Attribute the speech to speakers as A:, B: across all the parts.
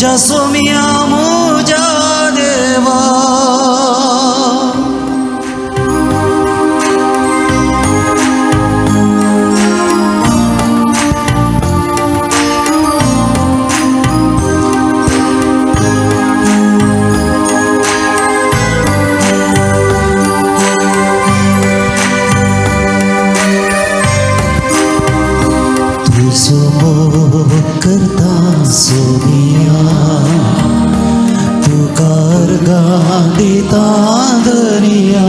A: मुज्या सोमिया मुज्या देवा. तुजो मोग करता सोमिया, तुका अर्गां दिता धनिया.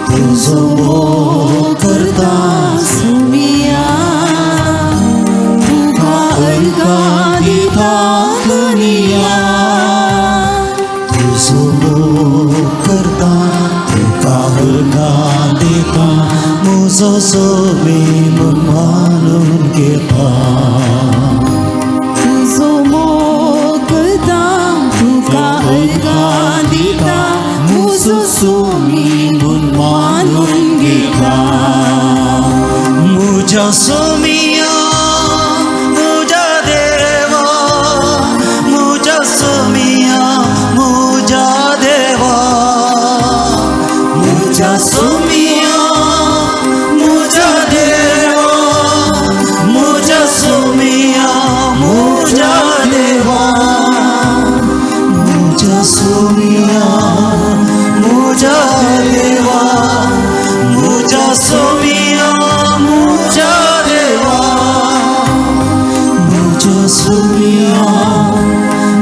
A: तुजो मोग करता
B: सोमिया, तुका अर्गां दिता धनिया.
A: तुजो मोग करता, तुका अर्गां दिता, मुजो सोमी म्हूण मानून घेता.
B: तुजो मोग करता, तुका अर्गां दिता, मुजो सोमी म्हूण मानून घेता.
A: मुज्या सोमिया मुज्या देवा, मुज्या सोमिया मुज्या देवा. मुज्या सोमिया मुज्या देवा, मुज्या सोमिया मुज्या देवा. मुज्या सोमिया मुज्या देवा, मुज्या सोमिया मुज्या देवा. मुज्या सोमिया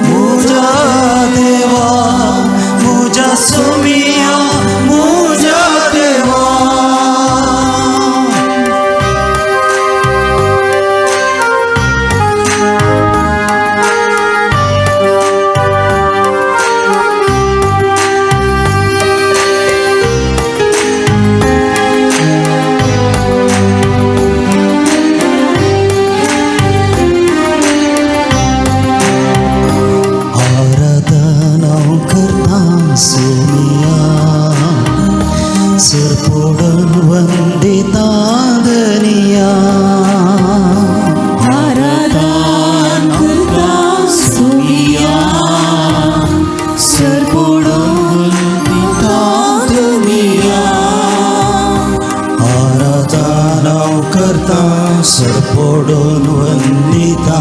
A: मुज्या देवा, मुज्या सोमिया मुज्या देवा. आराधना करता सोमिया, सरपोडून वंदिता धनिया.
B: आराधन करता सोमिया, सरपोडून दिता धनिया.
A: आराधना करता सरपोडून वंदिता,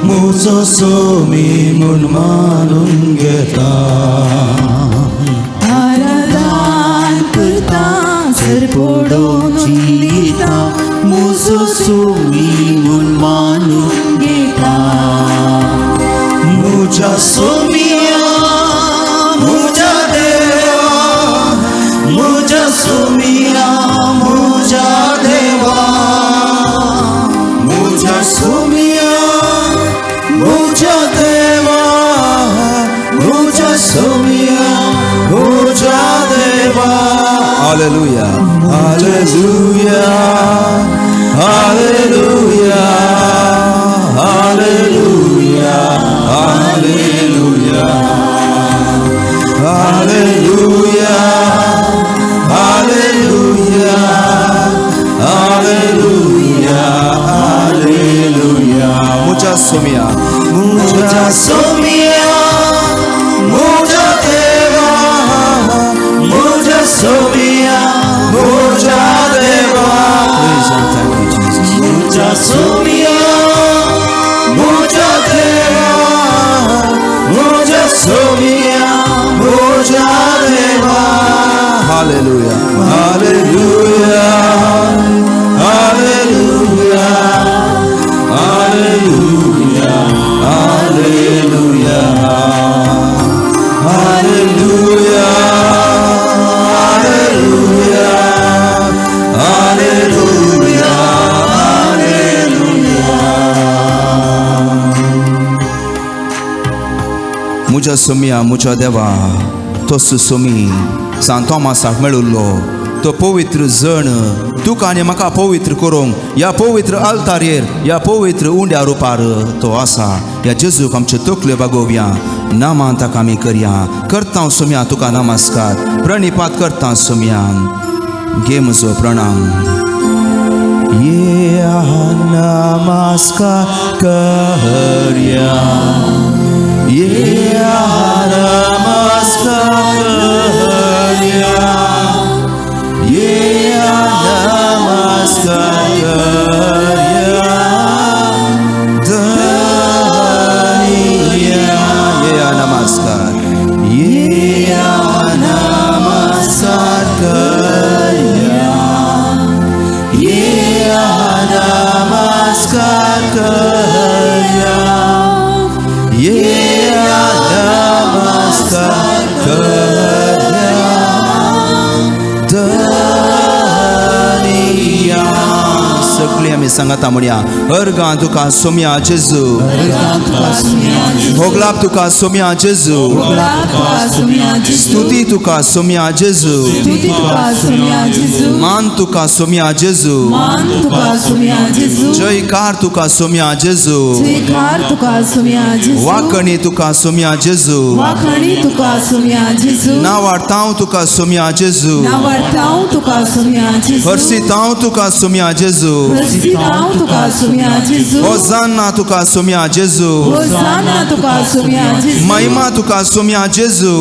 A: मुजो सोमी म्हूण मानून घेता.
B: आराधन करता सरपोडून दिता, मुजो सोमी म्हूण मानून घेता.
A: मुज्या सोमिया मुज्या देवा, मुज्या सोमिया मुज्या देवा. मुज्या सोमिया मुज्या देवा, मुज्या सोमिया मुज्या देवा.
C: Hallelujah. Hallelujah. Hallelujah. Hallelujah. Hallelujah. Hallelujah. Hallelujah. Hallelujah. Hallelujah. मुज्या सोमिया.
A: मुज्या सोमिया मुज्या देवा, मुज्या सोमिया मुज्या देवा.
C: Praise and thank you, Jesus.
A: मुज्या सोमिया मुज्या देवा, मुज्या सोमिया मुज्या देवा.
C: Hallelujah. Hallelujah. Hallelujah. Hallelujah. Hallelujah. Hallelujah. Hallelujah. Hallelujah. Hallelujah. मुज्या सोमिया मुज्या देवा, तोस सोमी सांत तोमासाक मेळुल्लो तो पवित्र जण तुका आनी म्हाका पवित्र करूंक ह्या पवित्र आल्तारेर, ह्या पवित्र उंड्या रुपार तो आसा. ह्या जेजूक आमच्यो तकल्यो बागोवया, नामान ताका आमी करया. करता सोम्या तुका नमस्कार, प्रणिपात करता सोम्या, घे म्हजो प्रणाम. येया नमस्कार करया, येया नमस्कार करया, येया नमस्कार करया धनिया. येया नमस्कार, येया नमस्कार करया, येया नमस्कार करया, येया नमस्कार करया धनिया. सगळी आमी सांगता म्हणया, अर्गां तुका सोम्या जेजू, होगलाप तुका सोम्या जेजू, स्तुती तुका सोम्या जेजू, मान तुका सोम्या जेजू, जयकार तुका सोम्या जेजू, वाकणी तुका सोम्या जेजू, नावाडतांव तुका सोम्या जेजू, हर्षितांव तुका सोम्या जेजू, होजाना तुका सोम्या जेजू, महिमा तुका सोम्या जेजू.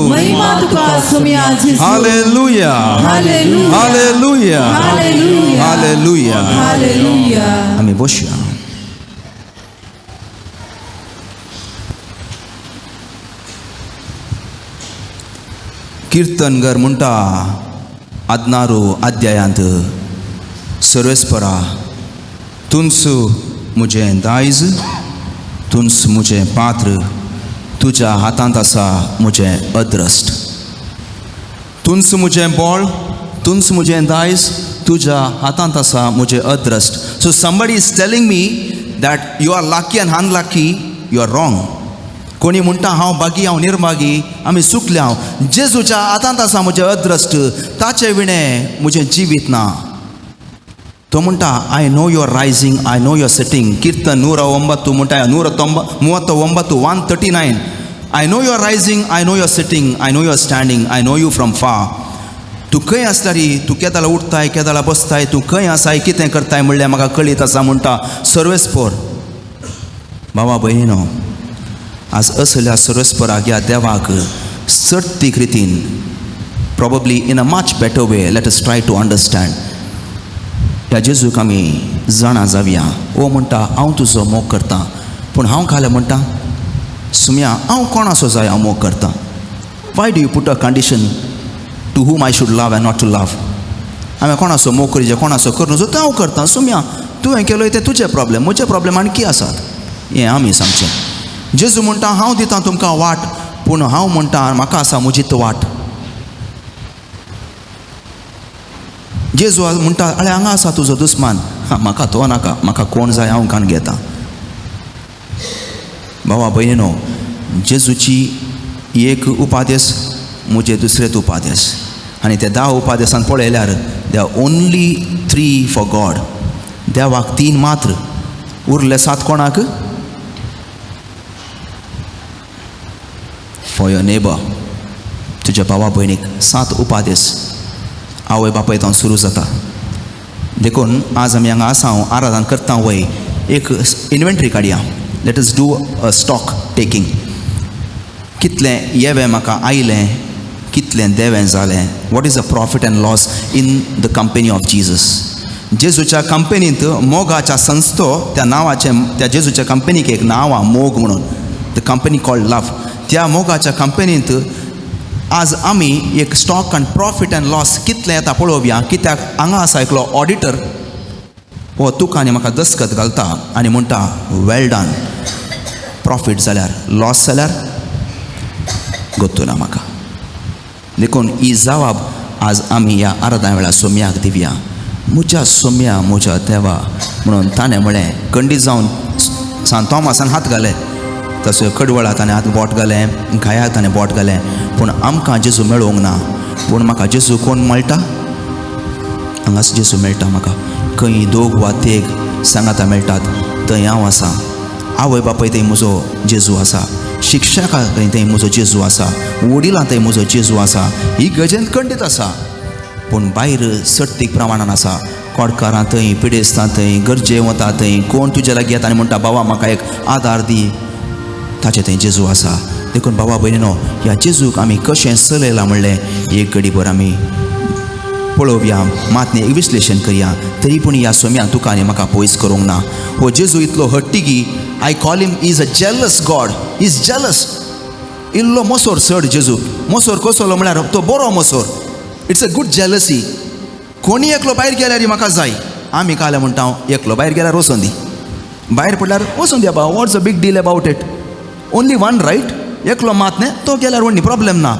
C: Hallelujah, hallelujah, hallelujah. आमी बसया. कीर्तनगर म्हणटा आदनारू अध्यायांत, सर्वेस्परा तुंच म्हजें दायज, तुंच म्हजें पात्र, तुज्या हातांत आसा म्हजें अद्रस्ट. तुंच म्हजें बळ, तुंच म्हजें दायज, तुज्या हातांत आसा म्हजें अद्रस्ट. So somebody is telling me that you are lucky and unlucky, you are wrong. कोणी म्हणटा हांव बागी, हांव निर्मागी, आमी चुकले. हांव जेजूच्या हातांत आसा म्हजें अद्रस्ट, ताचे विणें म्हजें जिवीत ना. तो म्हणटा I know your rising, I know your setting. कीर्तन 109 म्हणटा, 139, 139. I know your rising, I know your sitting, I know your standing, I know you from far. तूं खंय आसतारी, तूं केदाळा उठताय, केदाळा बसताय, तूं खंय आसाय, कितें करताय म्हणल्यार म्हाका कळीत आसा म्हणटा सर्वेस्पोर. बाबा भयणीनो, आज असल्या सर्वेस्पराक, ह्या देवाक चडतीक रितीन, probably in a much better way, let us try to understand. ह्या जेजूक आमी जाणा जावया. ओ म्हणटा हांव तुजो मोग करतां, पूण हांव खालें म्हणटा सुम्या हांव कोणाचो जाय हांव मोग करतां. Why do you put a condition to whom I should love and not to love? हांवें कोणाचो मोग करीजे, कोणाचो करूं तो हांव करतां. सुम्या तुवें केलो तें तुजें प्रॉब्लेम, म्हजे प्रॉब्लेम आणखी आसात. हें आमी सांगचें. जेजू म्हणटा हांव दितां तुमकां वाट, पूण हांव म्हणटा म्हाका आसा म्हजीच वाट. जेजू म्हणटा अरे हांगा आसा तुजो दुस्मान, म्हाका तो नाका, म्हाका कोण जाय हांव कान घेता. बाबा भयणीनो, जेजूची एक उपादेस म्हजे दुसरेच उपादेस, आनी ते 10 उपादेसान पळयल्यार they are only 3 for God. देवाक 3 मात्र, उरले 7 कोणाक? फॉर your neighbour, तुज्या भावा भयणीक 7 उपादेस आवय बापाय तावन सुरू जाता. देखून आज आमी हांगा आसा, हांव आराधन करता वय एक इन्वेंट्री काडया. Let us do a stock taking. कितलें येवें म्हाका आयलें, कितलें देवें जालें. What is a profit and loss in the company of Jesus. जेजूच्या कंपनींत मोगाच्या संस्थो, त्या नांवाचें, त्या जेजूच्या कंपनीक एक नांव आहा मोग म्हणून, the company called love. त्या मोगाच्या कंपनींत आज आमी एक स्टॉक आनी प्रॉफीट एंड लॉस कितलें येता पळोवया. कित्याक हांगा आसा एकलो ऑडिटर, हो तुका आनी म्हाका दस्खत घालता आनी म्हणटा वेल डन. प्रॉफीट जाल्यार लॉस जाल्यार गोत्तू ना म्हाका. देखून ही जवाब आज आमी ह्या आराधना वेळार सोम्याक दिवया. म्हज्या सोम्या, म्हज्या देवा म्हणून ताणें म्हळें. कंडी जावन सांत तोमासान हात घाले, तसो कडवळा ताणें हात बोट घालें, घायाक ताणें बोट घालें, पूण आमकां जेजू मेळोंक ना. पूण म्हाका जेजू कोण मेळटा? हांगाच जेजू मेळटा म्हाका. खंय दोग वा तेग सांगाता मेळटात थंय हांव आसा. आवय बापाय थंय म्हजो जेजू आसा, शिक्षका थंय म्हजो जेजू आसा, वडिलां थंय म्हजो जेजू आसा. ही गजेन खंडीत आसा. पूण भायर सर्तीक प्रमाणान आसा. कोडकारां थंय, पिडेस्तां थंय, गरजे वता थंय, कोण तुज्या लागीं येता आनी म्हणटा बाबा म्हाका एक आदार दी, ताचे थंय जेजू आसा. देखून बाबा भयणीनो, ह्या जेजूक आमी कशें चलयलां म्हणलें एक घडीभर आमी पळोवया, मातने एक विश्लेशण करया. तरी पूण ह्या सोम्यान तुका आनी म्हाका पयस करूंक ना. हो जेजू इतलो हट्टिगी, I call him is a jealous God, is jealous. इल्लो मोसोर चड जेजू, मोसोर कसलो म्हळ्यार तो बरो मोसोर, it's a good jealousy. कोणी एकलो भायर गेल्यार म्हाका जाय. आमी काल म्हणटा एकलो भायर गेल्यार वचोन दी, भायर पडल्यार वचोन दी बाबा, what's a big deal about it, only one right, एकलो मात न्ही तो गेल्यार व्हडली प्रॉब्लेम ना.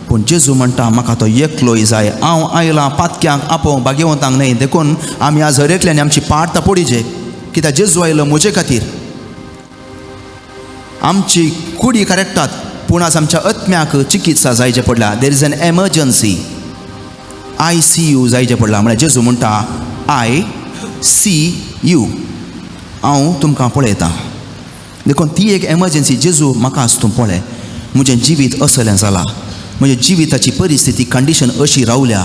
C: पूण जेजू म्हणटा म्हाका तो एकलोय जाय. हांव आयलां पातक्यांक आपोवंक, भाग्यवंतांक न्हय. देखून आमी आज हर एकल्यान आमची पार्ट पडीजे, कित्याक जेजू आयलो म्हजे खातीर. आमची कुडी करेक्टात, पूण आज आमच्या आत्म्याक चिकित्सा जायचे पडल्या. There is an emergency, ICU जायचें पडलां. म्हळ्यार जेजू म्हणटा I C you, हांव तुमकां पळयतां. देखून ती एक एमर्जन्सी. जेजू म्हाका आज तूं पळय, म्हजें जिवीत असलें जालां, म्हज्या जिविताची परिस्थिती कंडिशन अशी रावल्या,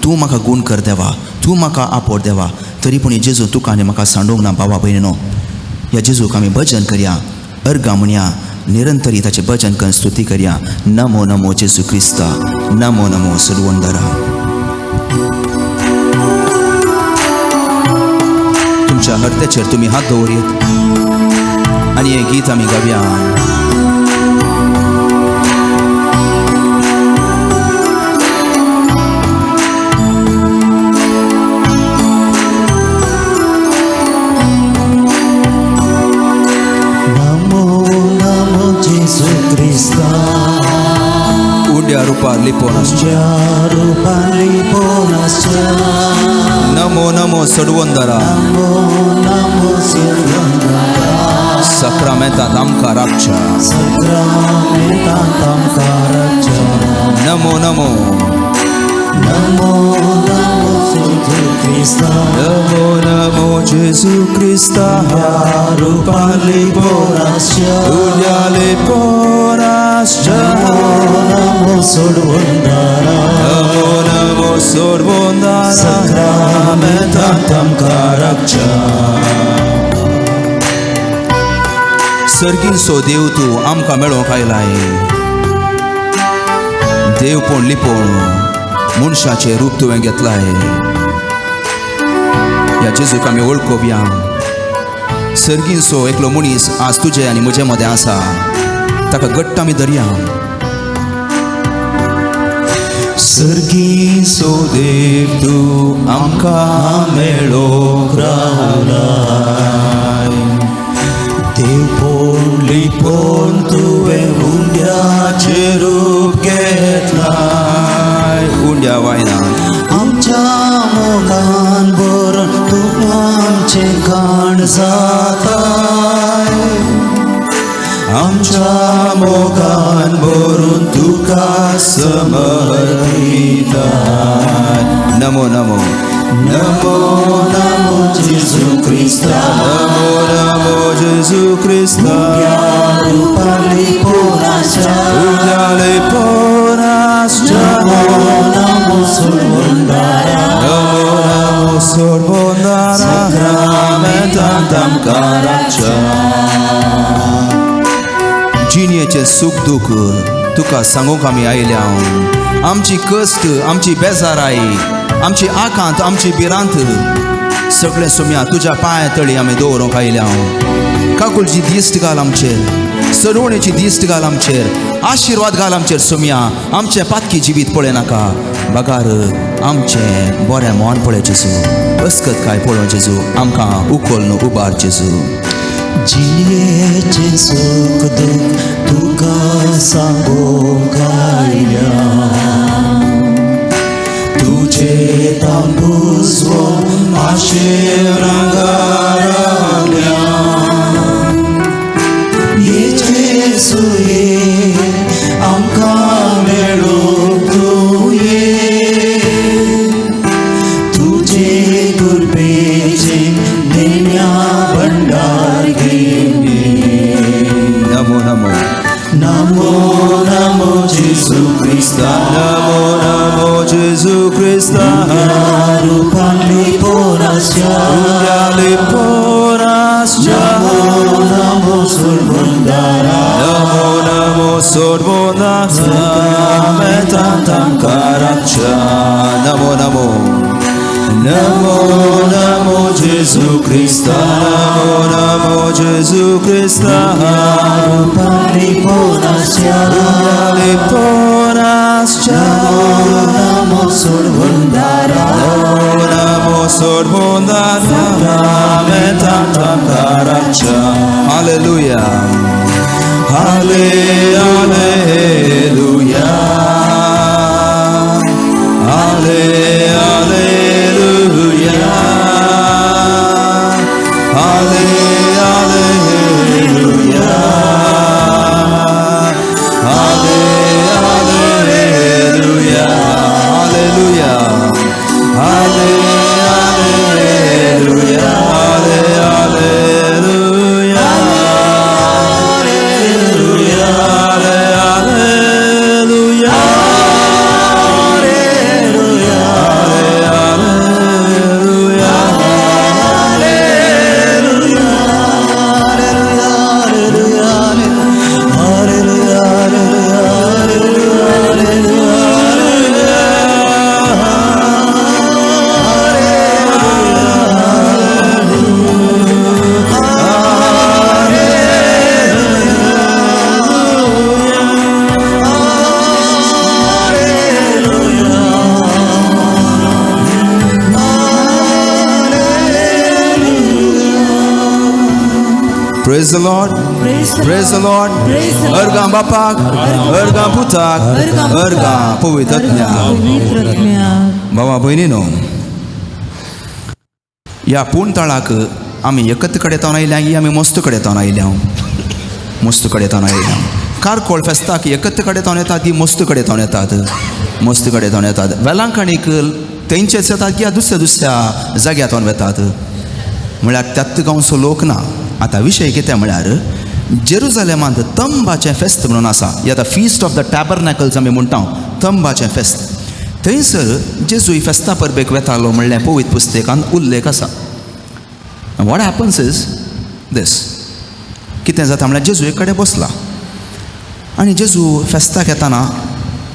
C: तूं म्हाका गूण कर देवा, तूं म्हाका आपोड देवा. तरी पूण जेजू तुका आनी म्हाका सांडूंक ना बाबा भयणीनो. ह्या जेजूक आमी भजन करया, अर्गां म्हणया, निरंतरी ताचें भजन कर, स्तुती करया. नमो नमो जेजू क्रिस्ता, नमो नमो सलवंदरा. तुमच्या हरत्याचेर तुमी हात दवरयत आनी हें गीत आमी गावया.
A: नमो नमो जेजू क्रिस्ता,
C: उंड्या रुपार लिपोवन आसच्या,
A: रुपान लिपोवन आसच्या,
C: नमो नमो सडवंदरा,
A: नमो नमो सडवंदरा,
C: सक्रामेंतांत आमकां राखच्या,
A: सक्रामेंतांत आमकां राखच्या,
C: नमो नमो
A: नमो नमो जेजू क्रिस्ता,
C: नमो नमो जेजू क्रिस्ता,
A: रुपान लिपोवन आसच्या,
C: उंड्या लिपोवन आसच्या,
A: नमो नमो सडवंदरा,
C: नमो नमो सडवंदरा,
A: सक्रामेंतांत आमकां राखच्या.
C: सर्गींचो देव तूं आमकां मेळोवंक आयलाय. देव पूण लिपोवन मनशाचें रूप तुवें घेतलाय. ह्या जेजूक आमी वळखोवया. सर्गींचो एकलो मनीस आज तुजे आनी म्हजे मदें आसा, ताका घट्ट आमी धरया. सर्गींचो देव तूं आमकां मेळोवंक रावलाय.
A: देव पूण लिपोवन तुवें उंड्याचें रूप घेतलाय.
C: उंड्या वायनान
A: आमच्या मोगान भरून तूं आमचें काण जाताय, आमच्या मोगान भरून तुका समर्पिताय.
C: नमो नमो
A: नमो नमो जेजू क्रिस्ता,
C: नमो नमो जेजू क्रिस्ता,
A: रुपान लिपोवन आसच्या,
C: उंड्या लिपोवन आसच्या,
A: नमो नमो सडवंदरा,
C: नमो नमो सडवंदरा,
A: सक्रामेंतांत आमकां राखच्या.
C: जिणेचें सूख दूख तुका सांगूंक आमी आयल्या. आमची कश्ट, आमची बेजाराय, आमची आकांत, आमची भिरांत सगळें सोम्या तुज्या पांया तळी आमी दवरूंक आयल्या. काकुळची दिश्ट घाल आमचेर, सरवणेची दिश्ट घाल आमचेर, आशिर्वाद घाल आमचेर सोम्या. आमचें पातकी जिवीत पळय नाका, बगार आमचें बरें मन पळय जेजू, अस्कत काय पळोवं जेजू, आमकां उखल न्हू उबार जेजू.
A: जिणेचें सूख दूख तुका सांगूंक आयल्या, तुजे तांबूसवो आशेन रंगारल्या. ये जेजू ये, आमकां मेळूंक तूं ये, तुजे कृपेचें देण्या भंडार घेवन ये.
C: नमो नमो
A: नमो नमो जेजू क्रिस्ता,
C: नमो नमो जेजू क्रिस्ता,
A: पोनास्या
C: Unyaliponasya
A: Namo Namo Sorbundara
C: Namo Namo Sorbundara Metantam Karacha Namo Namo Namo Namo Gesù Cristo Namo Namo Gesù Cristo
A: Pariponasya
C: Unyaliponasya
A: Namo Namo Sorbundara
C: Namo Namo Sorbundara Metantam Karacha Hallelujah Hallelujah Hallelujah Hallelujah Hallelujah Hallelujah Hallelujah Hallelujah Hallelujah Hallelujah Praise the Lord. Praise the Lord.
B: Praise the Lord.
C: अर्गां बापाक, अर्गां पुताक, अर्गां पवित्रत्म्याक.
B: पवित्रत्म्याक.
C: बाबा भयणीनो, ह्या पूण तळाक आमी एकत्र कडेन तावन आयल्या की आमी मस्त कडेन तावन आयल्या? मस्त कडेन तावन आयल्या. कारकोळ फेस्ताक एकत्र कडेन तावन येतात की मस्त कडेन तावन येतात? मस्त कडेन तावन येतात. वेलांकणीक तेंचेच येतात की दुसऱ्या दुसऱ्या जाग्यार तावन वेतात? म्हळ्यार त्याच गांवचो लोक ना. आतां विशय कितें म्हळ्यार जेरुजलेमांत तंबाचें फेस्त म्हणून आसा. आतां फीस्ट ऑफ the टॅबरनॅकल्स आमी म्हणटा, तंबाचें फेस्त. थंयसर जेजू फेस्ता परबेक वेतालो म्हणलें पवित्र पुस्तकान उल्लेख आसा. What happens is this, कितें जाता म्हळ्यार जेजू एक कडेन बसला आनी जेजू फेस्ताक येताना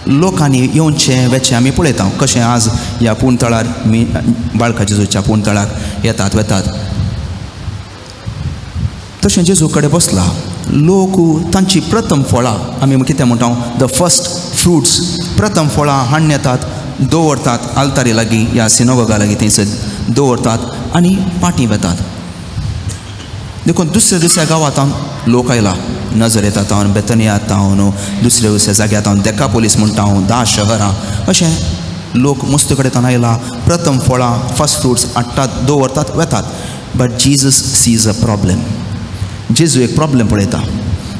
C: लोकांनी येवचें वेचें आमी पळयता, कशें आज ह्या पूण तळार मी बाळका जेजूच्या पूण तळाक येतात वेतात तशें जेजू कडेन बसला. लोक तांची प्रथम फळां, आमी कितें म्हणटा, the first fruits, प्रथम फळां हाडून येतात, दवरतात आल्तारी लागीं ह्या सिनोगोगा लागीं, थंयसर दवरतात आनी पाटी वेतात. देखून दुसऱ्या दुसऱ्या गांवांत लोक आयला, नजरेता तावन, बेतनिया तावन, दुसऱ्या दुसऱ्या जाग्यार तावन, देकापोलीस म्हणटा हांव, धा शहरां, अशें लोक मस्त कडेन तावन आयला, प्रथम फळां फर्स्ट फ्रुट्स हाडटात, दवरतात, वेतात. But Jesus sees a problem. जेजू एक प्रॉब्लेम पळयता.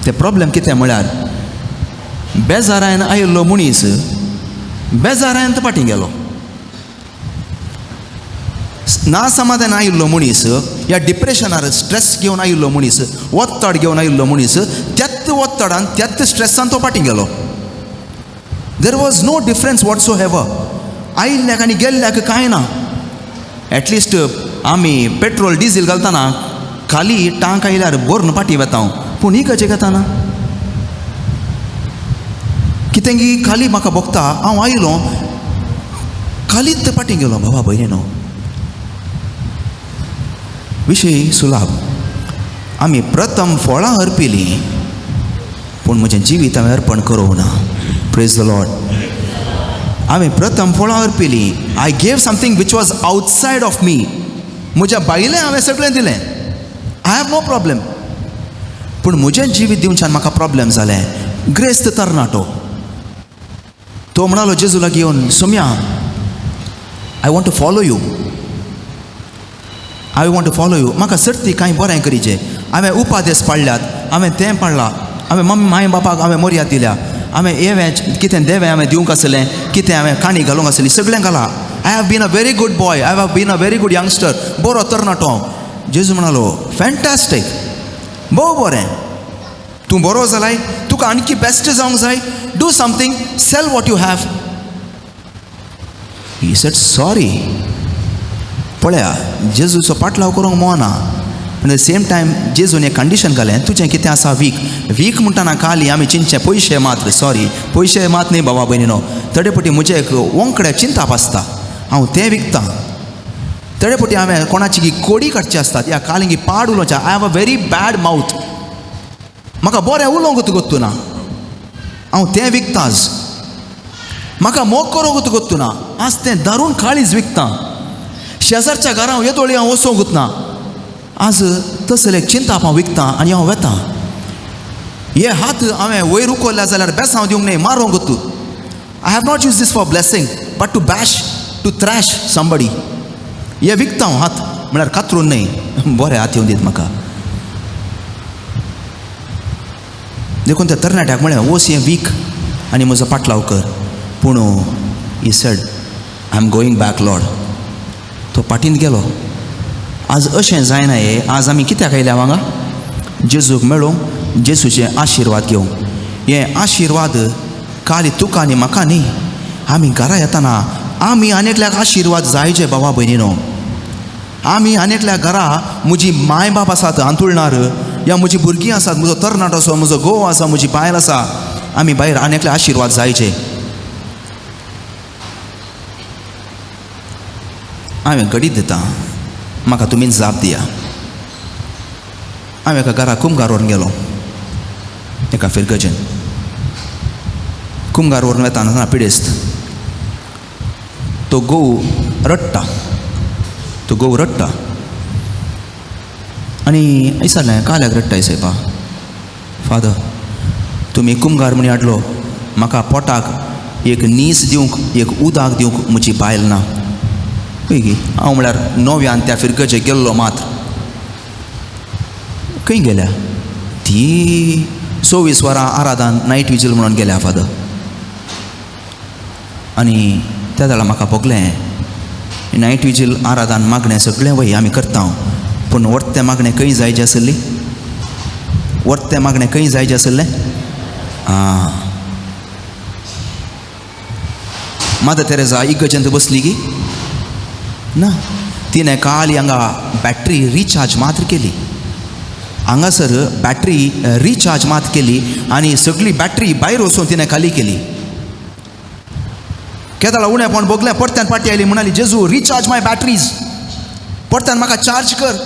C: ते प्रॉब्लेम कितें म्हळ्यार बेजारायन आयिल्लो मनीस बेजारायन तो फाटीं गेलो. ना समाधान आयिल्लो मनीस, ह्या डिप्रेशनार स्ट्रेस घेवन आयिल्लो मनीस, ओत्तड घेवन आयिल्लो मनीस, त्याच ओत्तडान त्याच स्ट्रेसान तो फाटीं गेलो. There was no difference whatsoever. आयिल्ल्याक आनी गेल्ल्याक कांय ना. एटलिस्ट आमी पेट्रोल डिझील घालतना खाली टांक आयल्यार भरून फाटीं वेता हांव, पूण ही कशें घेताना कितें की खाली म्हाका भोगता, हांव आयलो खालीच फाटीं गेलो. बाबा भयणीनो, विशय सुलाभ. आमी प्रथम फळां अर्पिलीं पूण म्हजें जिवीत हांवें अर्पण करूंक ना. Praise the Lord. हांवें प्रथम फळां अर्पिलीं. I gave something which was outside of me. म्हज्या बायलें हांवें सगळें दिलें, I have no problem, पूण म्हजें जिवीत दिवच्यान म्हाका प्रॉब्लेम जालें. ग्रेस्त तरणाटो तो म्हणालो जेजू लागीं येवन, Saumya, I want to follow you, I want to follow you. म्हाका सर्ती कांय बरें करीचें. हांवें उपादेस पाळ्ळ्यात, हांवें तें पाळ्ळां, हांवें मम्मी माय बापाक हांवें मर्याद दिल्या, हांवें हें कितें देवें हांवें दिवंक आसलें, कितें हांवें काणी घालूंक आसली, सगळें घालां. I have been a very good boy, I have been a very good youngster, बरो तरणाटो हांव. जेजू म्हणालो, फॅन्टास्टीक, भोव बरें, तूं बरो जालाय, तुका आणकी बेस्ट जावंक जाय, do something, sell what you have. He said sorry, पळया जेजूचो पाटलाव करूंक मोना, पूण एट the same time जेजून एक कंडिशन घालें, तुजें कितें आसा वीक. वीक म्हणटाना खाली आमी चिंतचें पयशे मात्र, सॉरी पयशे मात न्ही बाबा भयणीनो, थोडे पटी म्हजें एक वोंकडें चिंताप आसता, हांव तें विकतां. थोडे पटी हांवें कोणाची कोडी काडची आसतात या कालिंगी पाड उलोवचें, I have a very bad mouth, म्हाका बरें उलोवंक गोत्तू ना, हांव तें विकतां. आज म्हाका मोग करूंक गोत्तू ना, आज तें दारून काळीज विकतां. शेजारच्या घरा हांव येदोळी हांव वचोंकूच ना, आज तसलें एक चिंताप हांव विकतां आनी हांव वेतां. हे हात हांवें वयर उखल्ल्या जाल्यार बेसांव दिवंक न्हय, मारूंक तूं. I have not use this for blessing but to bash, to thrash somebody. हे विकता हांव हात म्हळ्यार कातरून न्हय, बरें हात येवन दीत म्हाका. देखून त्या तरणाट्याक म्हळें वच हें वीक आनी म्हजो पाटलाव कर. पूण he said I am going back Lord. तो पाटींत गेलो. आज अशें जायना हे. आज आमी कित्याक आयल्या हांगा? जेजूक मेळूंक, जेजूचे आशिर्वाद घेवंक. हे आशिर्वाद काली तुका आनी म्हाका न्ही, आमी घरा येतना आमी आनी एकल्याक आशिर्वाद जायचे बाबा भयणीनो. आमी आनी एकल्या घरा म्हजी माय बाप आसात हांतुळणार, या म्हजी भुरगीं आसात, म्हजो तरणाटो आसा, म्हजो घोव आसा, म्हजी बायल आसा, आमी भायर आनी एकल्या आशिर्वाद जायचे. हांवें घडीत दिता, म्हाका तुमी जाप दिया. हांव एका घरा कुमगार व्हरून गेलो, एका फिरगजेन कुमगार व्हरून वेता आसतना पिडेस्त, तो घोव रडटा, तो घोव रडटा आनी विचारलें काल्याक रडटा सायबा? फादर तुमी कुमगार म्हणी हाडलो, म्हाका पोटाक एक नीस दिवंक, एक उदक दिवंक म्हजी बायल ना. खंय गी हांव म्हळ्यार नव्यान त्या फिरगजे गेल्लो मात्र. खंय गेल्या ती? 24 वरां आरादान नायट विजील म्हणून गेल्या फादर. आनी त्या वेळार म्हाका भोगलें नायट विजील आरादान मागणें सगळें वय आमी करता, पूण वर्तें मागणें खंय जायचें आसली? वर्तें मागणें खंय जायचें आसलें? आं, मदर तेरेजा इगर्जेंत बसली की ना, तिणें काल हांगा बॅटरी रिचार्ज मात्र केली, हांगासर बॅटरी रिचार्ज मात केली आनी सगळी बॅटरी भायर वचून तिणें खाली केली. केदाळा उणेपण भोगलें, परत्यान पाटी आयली, म्हणाली जेजू रिचार्ज माय बॅटरीज, परत्यान म्हाका चार्ज कर,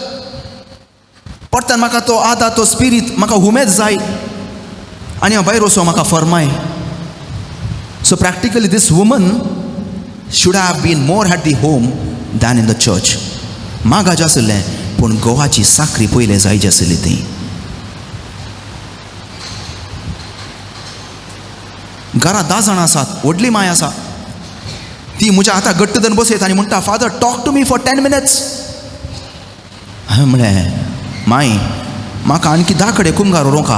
C: परत्यान म्हाका तो आदा तो स्पिरीत म्हाका उमेद जाय आनी हांव भायर वचूं म्हाका फरमाय. So practically this woman should have been more at the home than in the church. मागाज आशिल्लें पूण गोवाची साकरी पयलें जायची आशिल्ली ती. घरा 10 जाणां आसात, व्हडली माय आसा, ती म्हज्या हाता घट्ट धरून बसयता आनी म्हणटा father talk to me for 10 minutes. हांवें म्हणलें माय म्हाका आणकी 10 कडेन कुमगार व्हरूंक,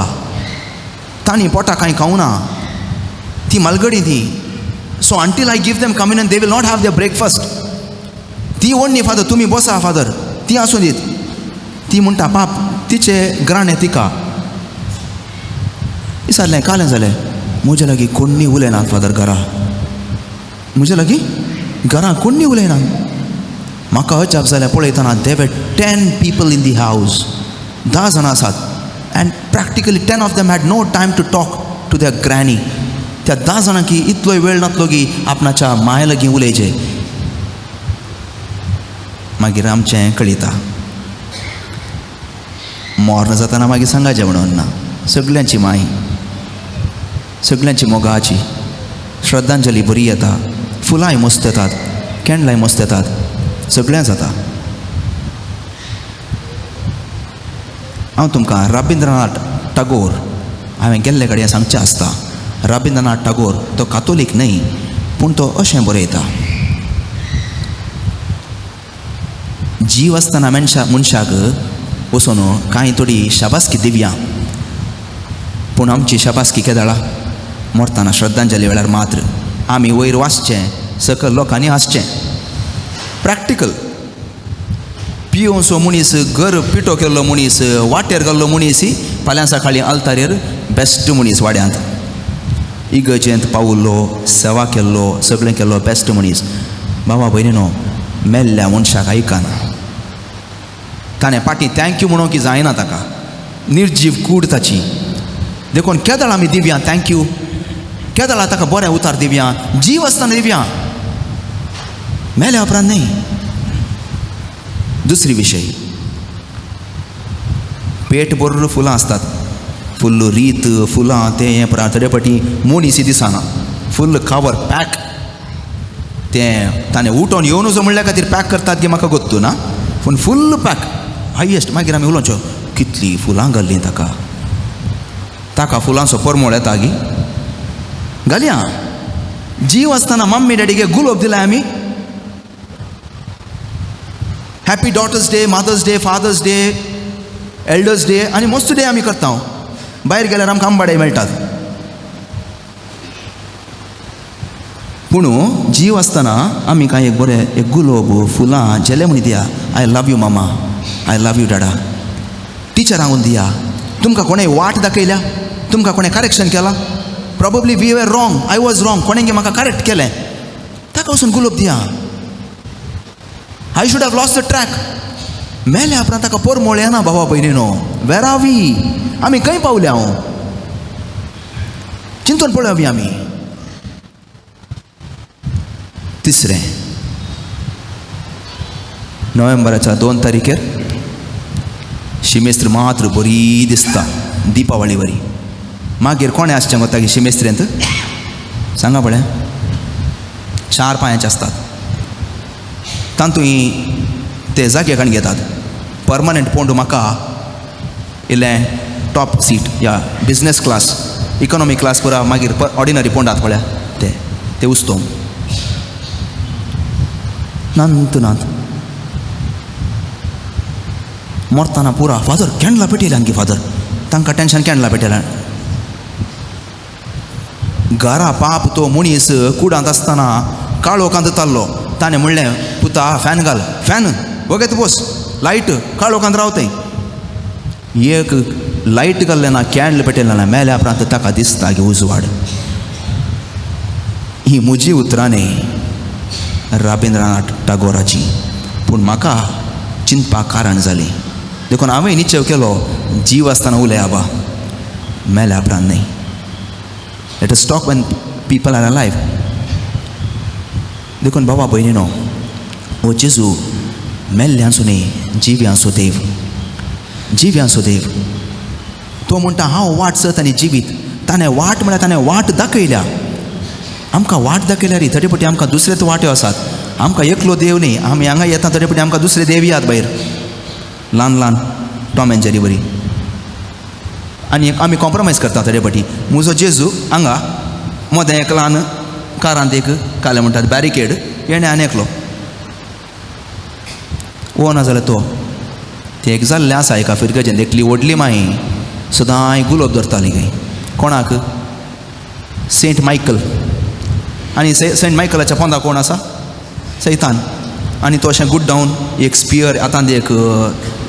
C: तांणी पोटा कांय खावना, ती मालगडी ती, so until I give them communion they will not have their breakfast. ती ओडणी फादर तुमी बसा फादर, ती आसूं दीत. ती म्हणटा बाप तिचे ग्राणें तिका विचारलें कालें जालें म्हज्या लागीं कोण्णी उलयनात फादर घरा, म्हज्या लागीं घरा कोण्णी उलयनात. म्हाका अजाप जालें पळयतना they were 10 people in the house, 10 जाणां आसात and practically 10 of them had no time to talk to their granny. त्या 10 जाणांकी इतलोय वेळ नातलो की आपणाच्या माय लागीं उलयचें. मागीर आमचें कळयता मोर्न जाताना मागीर सांगाचें म्हणून ना, सगल्यांची माय, सगल्यांची मोगाची श्रद्धांजली बरी येता, फुलांय मस्त येतात, कॅन्डलांय मस्त येतात, सगळें जाता. हांव तुमकां रबिंद्रनाथ टागोर हांवें गेल्ले कडेन सांगचें आसता. रबिंद्रनाथ टागोर तो कातोलीक न्हय पूण तो अशें बरयता, जीव आसतना मनशाक वचून कांय थोडी शाबासकी दिवया, पूण आमची शाबासकी केदाळा मरतना श्रद्धांजली वेळार मात्र. आमी वयर वाचचें, सकयल लोकांनी हांसचें. प्रॅक्टिकल पियोवचो मनीस, घर पिठो केल्लो मनीस, वाटेर घाल्लो मनीस फाल्यां सकाळीं आल्तारेर बेस्ट मनीस वाड्यांत, इगर्जेंत पावल्लो, सेवा केल्लो, सगळें केल्लो बेस्ट मनीस. बाबा भयणीनो, मेल्ल्या मनशाक आयकना. ताणें पाटी thank you म्हणूंक की जायना ताका, निर्जीव कूड ताची. देखून केदळ आमी दिवया thank you, केदळा ताका बरें उतार दिवया, जीव आसतना दिवया, मेल्या उपरांत न्हय. दुसरी विशय, पेट भरून फुलां आसतात, फुल्ल रीत फुलां तें हें परा थोडे फाटी मनीस दिसना, फुल्ल कवर पॅक. तें ताणें उठोन येवनूच म्हणल्या खातीर पॅक करतात की म्हाका गोत्तू ना, पूण फुल्ल पॅक हायेस्ट. मागीर आमी उलोवचो कितलीं फुलां घाल्लीं ताका, ताका फुलांचो परमळ येता गी घालया. जीव आसतना मम्मी डॅडीगे गुलोब दिलाय आमी, happy daughters day, mother's day, father's day, elders day आनी मस्त डे आमी करता. भायर गेल्यार आमकां आंबाडे मेळटात. पूण जीव आसतना आमी कांय एक बरें एक गुलोब फुलां झेले म्हण दिया, I love you mama, I love you dada. टिचरांक दिया, तुमकां कोणें वाट दाखयल्या, तुमकां कोणें करेक्शन केलां, probably we were wrong, I was wrong, कोणें म्हाका करेक्ट केलें, ताका वचून गुलोब दिया. I should have lost the track. मेल्या उपरांत ताका परमळ येना बाबा भयणीनो. वेर are we, आमी खंय पावल्या? हांव चिंतून पळोवया आमी. तिसरें, नोव्हेंबराच्या 2 तारखेर शिमेस्त्र मात्र बरी दिसता, दिपावळी बरी. मागीर कोणें आसचें गो तागे शिमेस्त्रेंत सांगा पळय, 4 पांयांचे आसतात, तातूंत ते जागे कण घेतात. परमनंट पोंडू म्हाका इल्लें टॉप सीट या बिजनेस क्लास, इकॉनॉमी क्लास पुरा, मागीर ऑर्डिनरी पोंडात पळया ते ते उस्तो नांत नांत मरतना पुरा फादर कॅन्डलां पेटयल्यान की फादर, तांकां टेंशन कॅन्डलां पेटयल्यान. घरा पाप तो मनीस कुडांत आसतना काळोखांत ताल्लो, ताणें म्हणलें पुता फॅन घाल, फॅन वगेत बस, लायट काळोखांत रावताय. एक लायट घाल्लें ना, कॅन्डल पेटयलें ना, मेल्या उपरांत ताका दिसता की उजवाड. ही म्हजी उतरां न्ही रविंद्रनाथ टागोराची, पूण म्हाका चिंतपाक कारण जालें. देखून हांवें निश्चय केलो, जीव आसतना उलय आबा, मेल्या उपरांत न्ही. Let us talk when people are alive. देखून बाबा भयणीनो, हो जेजू मेल्ल्यांचो न्ही, जिव्यांचो देव, जिव्यांचो देव. तो म्हणटा हांव वाट सत आनी जिवीत. ताणें वाट म्हळ्यार ताणें वाट दाखयल्या आमकां. वाट दाखयल्या री थोडे फावटी आमकां दुसरेच वाट्यो आसात. आमकां एकलो देव न्ही, आमी हांगा येता थोडे फावटी आमकां दुसरे देव याद भायर, ल्हान ल्हान टॉम एंड जेरी बरी. आनी आमी कॉम्प्रोमायज करता थोडे फावटी. म्हजो जेजू हांगा मदें एक ल्हान कारांत एक कालें म्हणटात बॅरिकेड, येणें आनी एकलो वो ना जाल्यार तो तें एक जाल्लें आसा एका फिरगजेन एकली व्हडली माई सदांय गुलोब धरताली खंय, कोणाक, सेंट मायकल. आनी सेंट मायकलाच्या पोंदा कोण आसा, सैतान. आनी तो अशें गुड डावन एक स्पियर हातांत एक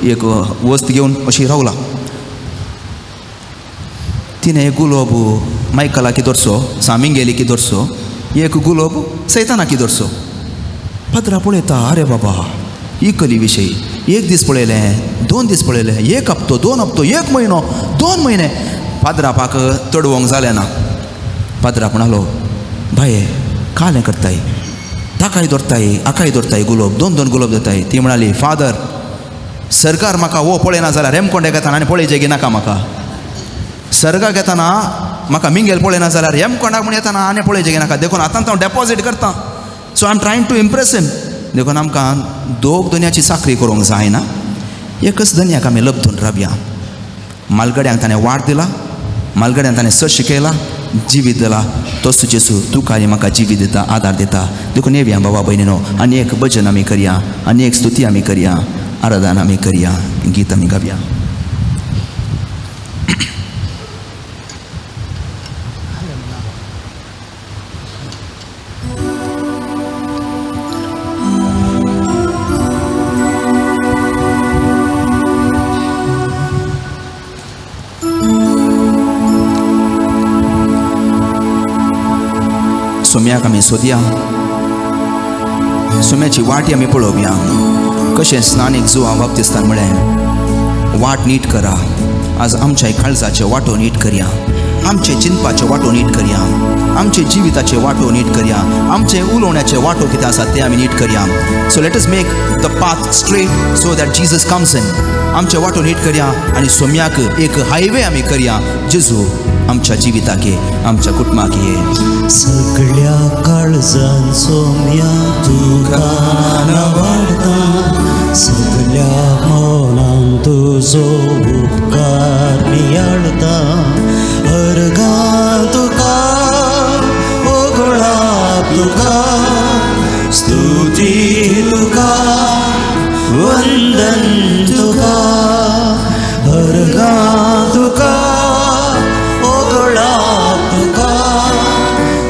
C: एक वस्त घेवन अशी रावला. तिणें एक गुलोब मायकलाक दरसो, सामिंगेलीक दरसो, एक गुलोब सैतानाक दरसो. पदरा पळयता, अरे बाबा ही कली विशय. एक दीस पळयलें, 2 दीस पळयलें, एक हप्तो, 2 हप्तो, 1 म्हयनो, 2 म्हयने. पाद्रापाक चडवंक जालें ना. पाद्राप म्हणालो, बाये कालें करताय, ताकाय दवरताय, हाकाय दवरताय गुलोब, 2 2 गुलोब दिताय. ती म्हणाली, फादर सरकार म्हाका हो पळयना जाल्यार हेमकोंड्याक येताना आनी पळयचें की नाका म्हाका. सर्गाक येताना म्हाका मिंगेल पळयना जाल्यार हेमकोंडाक म्हूण येताना आनी पळयचें की नाका. देखून आतां हांव डेपोजीट करता. So I am trying to impress him. देखून आमकां दोग धनयाची चाकरी करूंक जायना, एकच धनयाक आमी लब्धून रावया. मालगड्यांक ताणें वाट दिला, मालगड्यांक ताणें सत शिकयला, जिवीत दिला. तोच जेजू तुका आनी म्हाका जिवीत दिता, आदार दिता. देखून येवया बाबा भयणीनो, आनी एक भजन आमी करया, आनी एक स्तुती आमी करया, आराधन आमी करया, गीत आमी गावया. सोम्याक आमी सोदया. सोम्याची वाटी आमी पळोवया. कशें स्नानीक जुवां बाप्तिस्तान म्हळें, वाट नीट करा. आज आमच्या काळजाचे वाटो नीट करया, आमचे चिंतपाचे वाटो नीट करया, आमचे जिविताचे वाटो नीट करया, आमचे उलोवण्याचे वाटो कितें आसा ते आमी नीट करया. So let us make the path straight so that Jesus comes in. आमचे वाटो नीट करया आनी सोम्याक एक हायवे आमी करया. जेजू आमच्या जिविताक ये, आमच्या कुटुंबाक ये.
A: सगळ्या काळजान सोम्या तुका नावाडता, सगळ्या मनान तुजो उपकार नियाळता. अर्गां तुका ओगळा तुका, स्तुती तुका वंदन तुका. अर्गां तुका ओगळा तुका,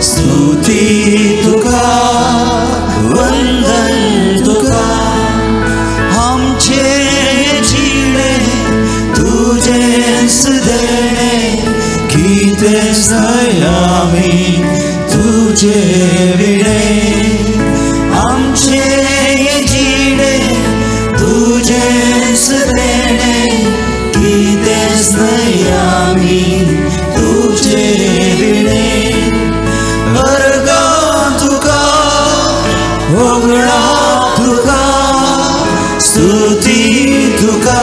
A: स्तुती तुका वंदन तुका. आमचे जिणे तुजेच देणे, कितेंच न्हय आमी तुजे विणे. आमचे जिणे तुजेच देणे, कितेंच न्हय आमी तुजे विणे. अर्गां तुका ओगळा तुका, स्तुती तुका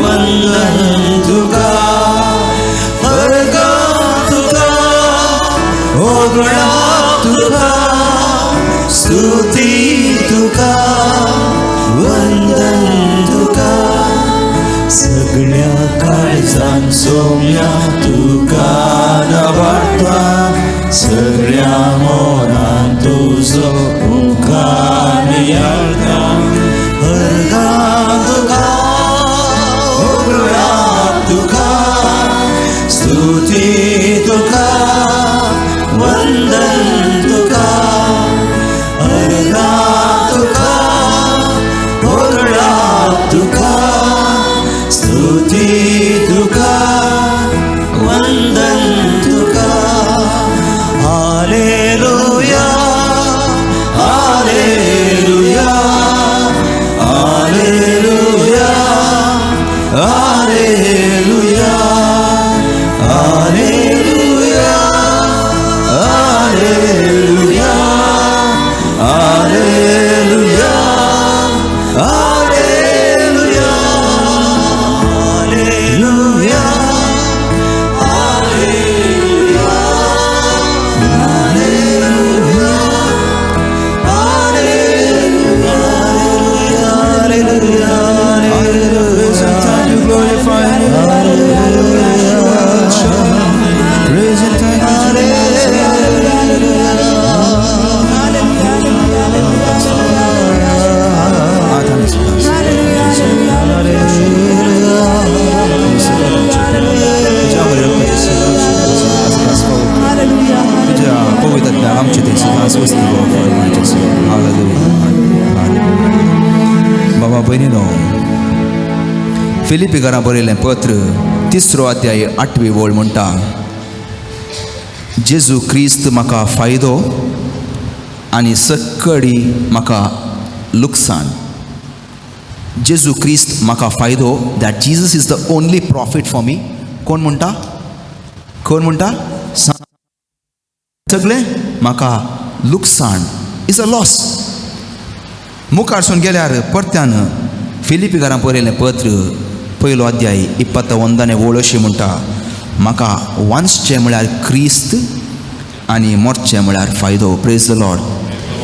A: वंदन तुका. अर्गां तुका ओगळा तुका, स्तुती तुका वंदन तुका. सगळ्या काळजान सोम्या तुका नवाडटा, सगळ्या मनान तुजो उपकार नियाळटा. अर्गां तुका ओगळा तुका, स्तुती तुका वंदन तुका. अर्गां तुका ओगळा तुका, स्तुती तुका वंदन तुका. Hallelujah hallelujah hallelujah hallelujah hallelujah hallelujah hallelujah hallelujah hallelujah hallelujah hallelujah hallelujah
C: Praise and thank you, glorify you. Praise and thank you. तुझ्या पवित्र आमचे ते सदांच वस्ती. बाबा भयणीनो, फिलिपीकारां बरयलें पत्र तिसरो अध्याय आठवी वळ म्हणटा, जेजू क्रिस्त म्हाका फायदो आनी सक्कडी म्हाका लुकसाण. जेजू क्रिस्त म्हाका फायदो, that Jesus is the only profit for me. कोण म्हणटा? कोण म्हणटा? सगळें म्हाका लुकसाण, is a loss. मुखारसून गेल्यार परत्यान फिलिपीकारां बरयलें पत्र पयलो अध्याय 21 वळ अशी म्हणटा, म्हाका वांचचें म्हळ्यार क्रिस्त आनी मरचें म्हळ्यार फायदो. Praise the Lord.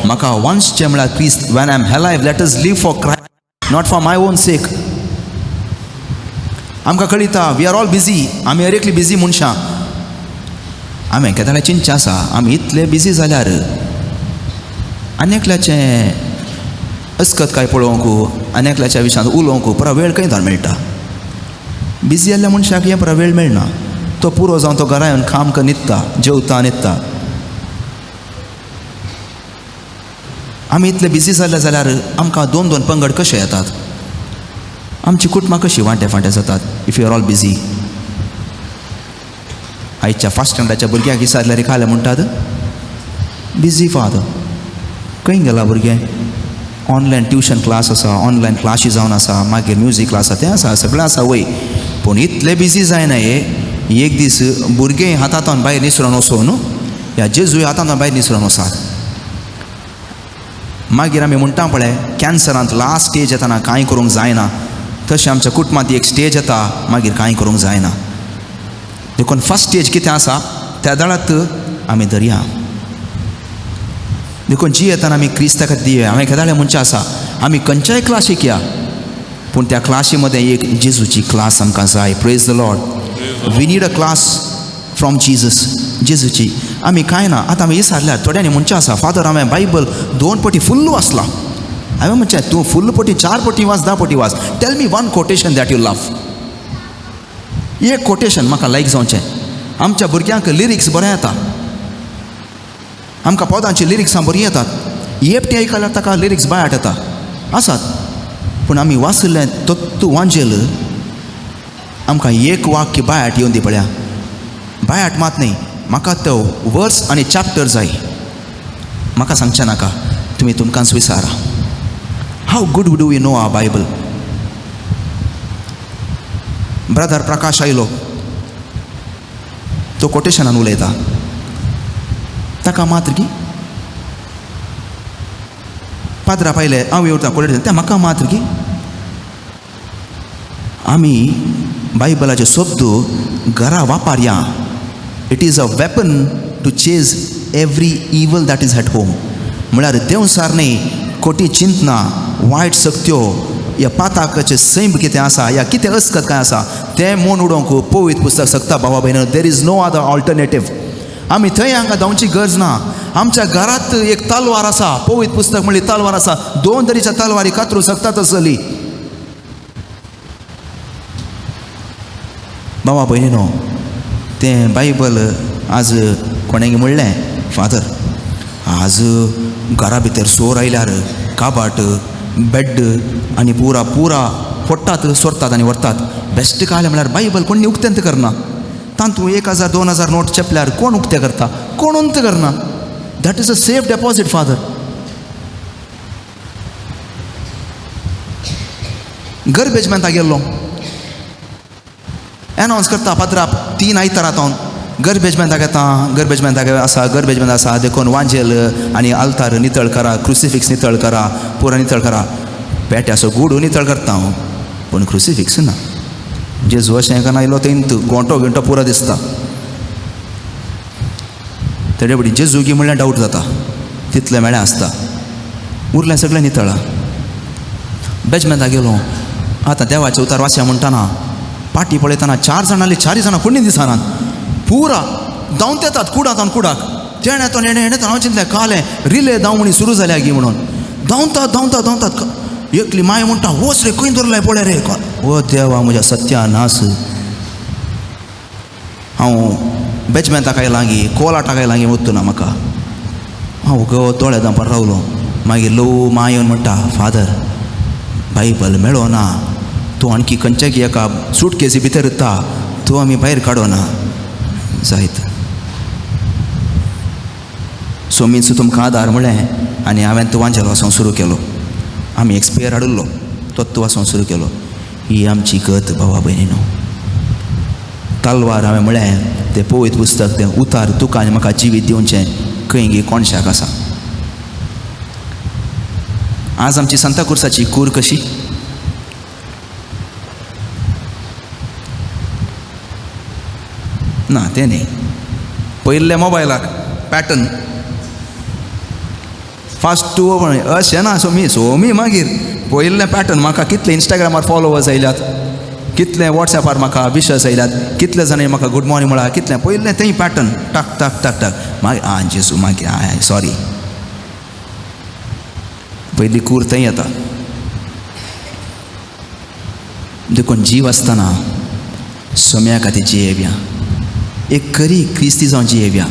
C: म्हाका वांचचें म्हळ्यार क्रिस्त. When I am alive, let us live for Christ, not for my own sake. आमकां कळिता, we are all busy. आमी हर एकली बिजी मनशां. आमी केन्ना चिंतचें आसा, आमी इतले बिजी जाल्यार आनी एकल्याचें अस्कत काय पळोवंक, आनी एकल्याच्या विशयांत उलोवंक पुरो वेळ खंय तर मेळटा? बिजी जाल्ल्या मनशाक हें पुरो वेळ मेळना. तो पुरो जावन तो घरा येवन काम कर न्हिदता, जेवता, न्हिदता. आमी इतले बिजी जाले जाल्यार आमकां दोन दोन पंगड कशे येतात? आमची कुटुंबां कशीं वांटे फांटे जातात if you are all busy? आयच्या फर्स्ट स्टँडर्डाच्या भुरग्यांक विचारल्यार खालें म्हणटात, बिजी फादर. खंय गेला भुरगें? ऑनलायन ट्युशन क्लास आसा, ऑनलायन क्लासी जावन आसा, मागीर म्युजीक क्लास आसा, तें आसा, सगळें आसा वय, पूण इतलें बिजी जायना. हे एक दीस भुरगें हातांतल्यान भायर निसरोन वचो न्हू, ह्या जेजूय हातांतल्यान भायर निसरोन वचात. मागीर आमी म्हणटा पळय कॅन्सरांत लास्ट स्टेज येताना कांय करूंक जायना, तशें आमच्या कुटुंबांत एक स्टेज येता मागीर कांय करूंक जायना. देखून फर्स्ट स्टेज कितें आसा त्या दळात आमी धरया. देखून जी येताना आमी क्रिस्ता खातीर दिवया. हांवें केदाळे म्हणचें आसा, आमी खंयच्याय क्लासीक या, पूण त्या क्लासी मदें एक जेजूची क्लास आमकां जाय. Praise the Lord. We need a class from Jesus. जेजूची आमी कांय ना. आतां आमी विचारल्यार थोड्यांनी म्हणचें आसा, फादर हांवें बायबल 2 पटी फुल्ल वाचलां. हांवें म्हणचें तूं फुल्ल पटी 4 पटी वाच, 10 पटी वाच, tell me one quotation that you love. एक कोटेशन म्हाका लायक जावचें. आमच्या भुरग्यांक लिरिक्स बरें येता, आमकां पदांची लिरिक्सां बरीं येतात, एकटें आयकल्यार ताका लिरिक्स बायाट येता आसात, पूण आमी वाचिल्लें तत्तू वांजेल आमकां एक वाक्य बायाट येवन दी पळया. बायाट मात न्ही, म्हाका तो वर्स आनी चॅप्टर जाय. म्हाका सांगचें नाका, तुमी तुमकांच विचारा. How good do you know our Bible? Brother Prakash आयलो, तो कोटेशनान उलयता, ताका मात्र की पाद्रा पायले हांव येवता कोटेशन, तें म्हाका मात्र की आमी बायबलाचे शब्द घरा वापरया. It is a weapon to chase every evil that is at home. म्हळ्यार देंवसार न्ही, खोटी चिंतना, वायट शक्त्यो, ह्या पाताकाचें सैम कितें आसा, ह्या कितें अस्कत कांय आसा तें मोन उडोवंक पवित्र पुस्तक शकता. भावा भयण, there is no other alternative. आमी थंय हांगा धांवची गरज ना. आमच्या घरांत एक तलवार आसा, पवित्र पुस्तक म्हणली तलवार आसा, 2 तरेच्या तलवारी कातरूं शकता तसली. बाबा भयणीनो, तें बायबल आज कोणें म्हणलें, फादर आज घरा भितर चोर आयल्यार काबाट, बेड आनी पुरा पुरा फोडटात, सोरतात आनी व्हरतात. बेस्ट काल म्हळ्यार बायबल कोण उक्तेंत करना. तातूंत 1000 2000 नोट चेपल्यार कोण उक्तें करता? कोण उक्तें करना. That is a safe deposit father. Garbage मॅन्ता गेल्लो, एनावन्स करता पाद्रा 3 आयतारा तावन गर्बेज मॅन्ताक येता, गर्बेज मॅन्ताक आसा, गर्बेज मॅन आसा, देखून वांजेल आनी आल्तार नितळ करा, क्रुसिफिक्स नितळ करा, पुरा नितळ करा. पेट्याचो गुडू नितळ करता हांव, पूण क्रुसिफिक्स ना. जेजू अशें एकान आयलो थंय गोंटो गिंटो पुरो दिसता. तेजे पडी जेजू गी म्हणल्यार डावट जाता, तितलें मेळ्ळें आसता, उरलें सगळें नितळा. बेजमेंता गेलो, आतां देवाचें उतार वाचया म्हणटाना पाटी पळयतना 4 जाणां 4 जाणां कोणी दिसनात, पुरा धांवत येतात कुडांत कुडाक. तेणें येतो हेणें हेणें हांव चिंतलें कालें रिले धांवणी सुरू जाल्या गी म्हणून. धांवतात धांवतात धांवतात, एकली माय म्हणटा वच रे खंय दवरलाय पळय रे. ओ देवा म्हज्या सत्यानाश. हांव बेजमेंताक आयलां गी, कोलाटाक आयलां गी, वत्तू ना म्हाका. हांव गो दोळे धांपार रावलो. मागीर ल्हव माय येवन म्हणटा, फादर बायबल मेळो ना, तूं आणखी खंयच्या की एका सुटकेसी भितर येता, तूं आमी भायर काडोना जायत. सो मीन्स तुमकां आदार म्हळें आनी हांवें तूं वांजेल वाचोंक सुरू केलो. आमी एक स्पेर हाडिल्लो, तत्व वाचोंक सुरू केलो. ही आमची गत भावा भयणीनो. तलवार हांवें म्हळें तें पवित्र पुस्तक, तें उतार तुका आनी म्हाका जिवीत दिवचें खंय गी कोणशाक आसा. आज आमची सांताक्रुजाची कूर कशी? ना तें न्ही, पयल्ल्या मोबायलाक पॅटर्न फास्ट टू अशें ना. सोमी सोमी मागीर पयल्लें पॅटर्न म्हाका कितले इंस्टाग्रामार फॉलोवर्स आयल्यात, कितले वॉट्सॅपार म्हाका विशस आयल्यात, कितले जाणांनी म्हाका गूड मॉर्निंग म्हळां, कितलें पयल्लें तेंय पॅटर्न टाक टाक टाक टाक. मागीर आं जेजू, मागीर आं सॉरी, पयली कूर थंय येता. देखून जीव आसतना सोम्या खातीर जियेवया, एक खरी क्रिस्ती जावन जियेवया.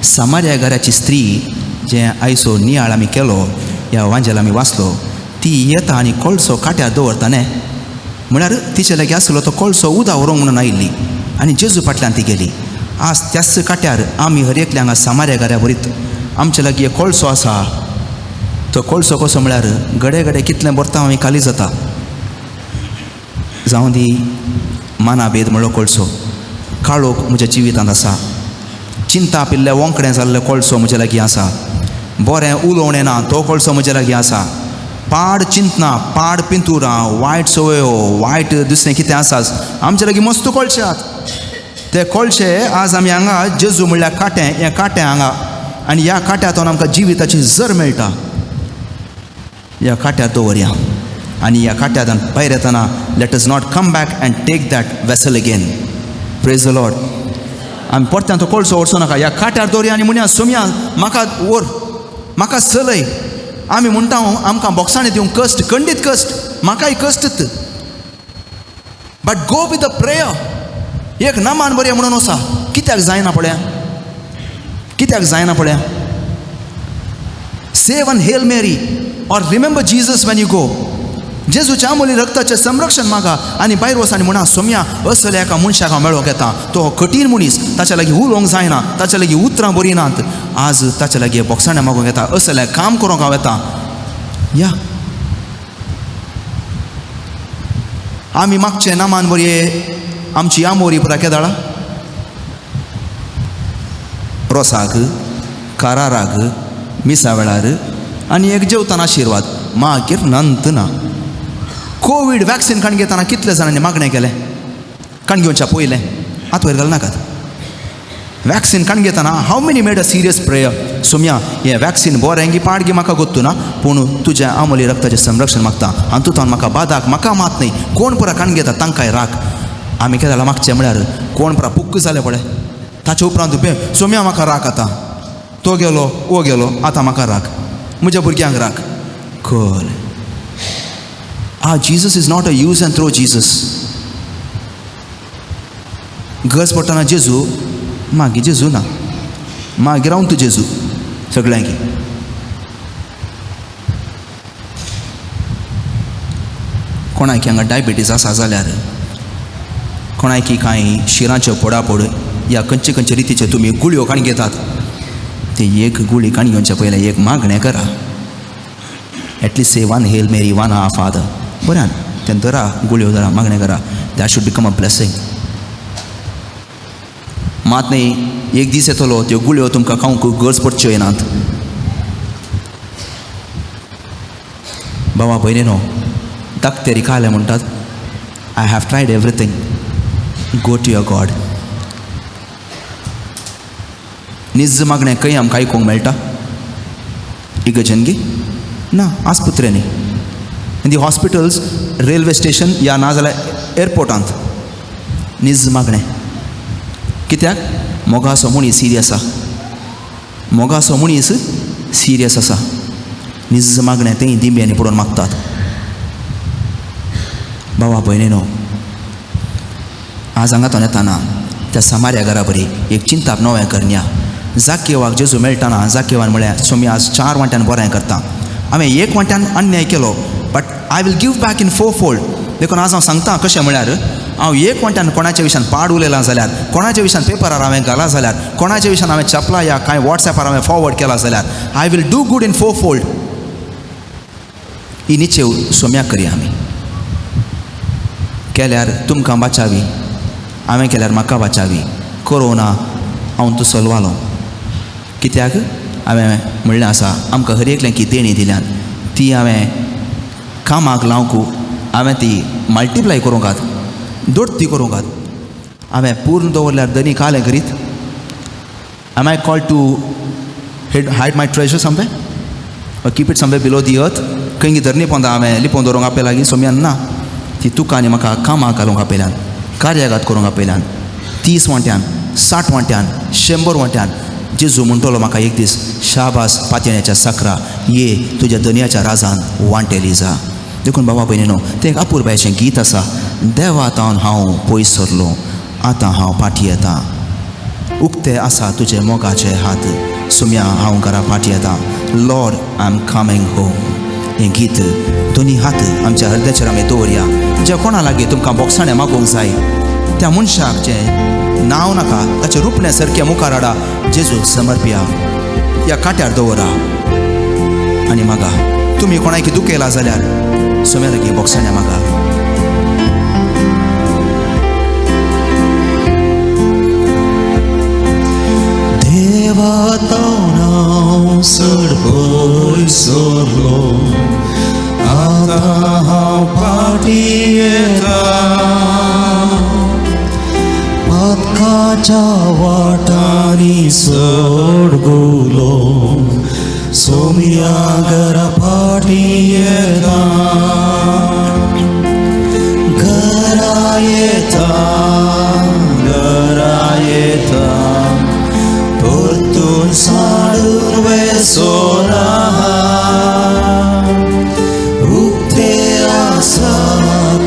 C: सामार्या घराची स्त्री जें आयचो नियाळ आमी केलो, ह्या वांजेल आमी वाचलो, ती येता आनी कोळसो काट्यार दवरता न्ही, म्हळ्यार तिचे लागीं आसलो तो कोळसो उदक व्हरूंक म्हणून आयिल्ली आनी जेजू फाटल्यान ती गेली. आज त्याच काट्यार आमी हर एकल्या हांगा सामार्या घरा भरीत आमचे लागीं एक कोळसो आसा, तो कोळसो कसो म्हळ्यार घडे घडे कितलें भरता आमी खाली जाता. जावं दी मानाभेद म्हणलो कोळसो काळोख म्हज्या जिवितांत आसा, चिंता पिल्लें वोंकडें जाल्लें कोळसो म्हज्या लागीं आसा, बरें उलोवणें ना तो कोळसो म्हज्या लागीं आसा, पाड चिंतना, पाड पिंतुरां, वायट संवयो, वायट दुसरें कितें आसा आमच्या लागीं मस्त कोळशे आहात. ते कोळशे आज आमी हांगा जेजू म्हणल्यार कांटें, हें कांटें हांगा आनी ह्या कांट्यांतून आमकां जिविताची जर मेळटा. ह्या कांट्यार दवरया आनी ह्या कांट्यांतून भायर येतना let us not come back and take that vessel again. Praise the Lord. आमी परत्यान तो कोळसो वचूं नाका, ह्या कांट्यार दवरया आनी म्हणया सोमया म्हाका व्हर, म्हाका चलय. आमी म्हणटा आमकां बोक्सांनी दिवंक कश्ट, खंडीत कश्ट, म्हाकाय कश्टच, but go with a prayer. एक नामान बरें म्हणून आसा, कित्याक जायना पळया, कित्याक जायना पळया. Say one Hail Mary or remember Jesus when you go. जेजूच्या आमोली रक्ताचें संरक्षण मागा आनी भायर वच आनी म्हणा सोमया असल्या एका मनशाक हांव मेळोंक येता, तो कठीण मनीस, ताच्या लागीं उलोवंक जायना, ताच्या लागीं उतरां बरीं नात, आज ताच्या लागीं बोक्साणें मागूंक येता, असलें काम करूंक हांव येता. या आमी मागचें नामान बरये आमची आमोरी पुरा केदाळा रोसाक, काराराक, मिसा वेळार आनी एक जेवताना आशिर्वाद, मागीर नंत ना. कोवीड वॅक्सिन काण घेतना कितले जाणांनी मागणें केलें, काण घेवच्या पयलें हात वयर घालनाकात. वॅक्सिन काण घेतना how many made a serious prayer, Somaiya हें वॅक्सिन बरें गी पाड गी म्हाका गोत्तू ना, पूण तुज्या आमोली रक्ताचें संरक्षण मागता, हातूंत म्हाका बादाक म्हाका मात न्हय, कोण पुरा काण घेता तांकांय राख. आमी कितें जालां मागचें म्हळ्यार कोण पुरा पुक्क जालें पळय, ताचे उपरांत बे सोमया म्हाका राख, आतां तो गेलो वो गेलो, आतां म्हाका राख, म्हज्या भुरग्यांक राख. कल ah Jesus is not a use and throw Jesus. गरज पडटना जेजू, मागीर जेजू ना, मागीर रावन तूं जेजू सगळ्यांक. कोणाक हांगा डायबिटीज आसा जाल्यार, कोणाक कांय शिरांच्यो फोडाफोड या खंयचे खंयचे रितीच्यो तुमी गुळयो काण घेतात, ते एक गुळी काण घेवच्या पयलें एक मागणें करा, at least say one Hail Mary, one our Father. बऱ्यान तें धरा, गुळयो धरा, मागणें करा, that should become a blessing. मात न्ही एक दीस येतलो त्यो गुळयो तुमकां खावंक गरज पडच्यो येनात. बाबा भयणीनो, दाक्तेरी काले म्हणटात, I have tried everything, go to your God. निज मागणें खंय आमकां आयकूंक मेळटा? इगर्जेन गी ना, आस्पत्रेंनी, in the hospitals, railway station या ना जाल्यार एअरपोर्टांत निज मागणें. कित्याक? मोगाचो मनीस सिरियस आसा, मोगाचो मनीस सिरियस आसा. निज मागणें तें दिंब्यांनी पडून मागतात. बाबा भयणीनो, आज हांगा तो येताना त्या सामार्या घरा बरी एक चिंताप नवें करया. जाकेवाक जेजू मेळटाना जाकेवान म्हळें, सोमी आज 4 वांट्यान बरें करता, हांवें 1 वांट्यान अन्याय केलो, but I will give back in 4 fold. देखून आज हांव सांगता कशें म्हळ्यार, हांव 1 वांट्यान कोणाच्या विशयान पाड उलयलां जाल्यार, कोणाच्या विशयान पेपरार हांवें घाला जाल्यार, कोणाच्या विशयान हांवें छापला या कांय वॉट्सॅपार हांवें फॉरवर्ड केला जाल्यार, I will do good in 4 fold. ही निचेव सोम्याक करया आमी. केल्यार तुमकां बाचावी, हांवें केल्यार म्हाका बाचावी. कोरोना हांव तो सलवालो कित्याक हांवें म्हणलें आसा, आमकां हर एकल्याक की देणी दिल्यान ती हांवें कामाक लावंकू, हांवें ती मल्टिप्लाय करूंक, दोडती करूंक. हांवें पूर्ण दवरल्यार दनी कालें करीत. Am I called to hide my treasure somewhere or keep it somewhere below the earth? खंय धरणी पोंदा हांवें लिपोवन दवरूंक आपल्या लागीं सोम्यान ना, ती तुका आनी म्हाका कामाक घालूंक आपयल्यान, कार्याघात करूंक आपयल्यान, 30 वांट्यान, 60 वांट्यान, 100 वांट्यान. जेजू म्हणटलो म्हाका एक दीस, शाबास पातयेण्याच्या साकरा, ये तुज्या दनयाच्या राजान वांटेली जा. देखून बाबा भयणीनो, तें एक अपुरबायेचें गीत आसा. देवा तावन हांव पयस सरलो, आतां हांव फाटीं येता, उक्ते आसा तुजे मोगाचे हात, सुम्या हांव घरा फाटीं येता, Lord I am coming home. हें गीत दोनी हात आमच्या हृदयाचेर आमी दवरया. ज्या कोणा लागीं तुमकां बोक्साणें मागूंक जाय त्या मनशाक जें नांव नाका ताचें रुपणें सारकें मुखार हाडा, जेजूक समर्पया, ह्या काट्यार दवरा आनी मागा. तुमी कोणाक दुखेला जाल्यार सोम्या लागीं बोगसाण्या मागा.
A: देवा हांव चड पयस सरलो, आतां हांव फाटीं येता. पातकाच्या वाटांनी चड गुलो, सोम्या घरा फाटीं येता. घरा येता, घरा येता, परतून साडून वेसोना. उक्ते आसा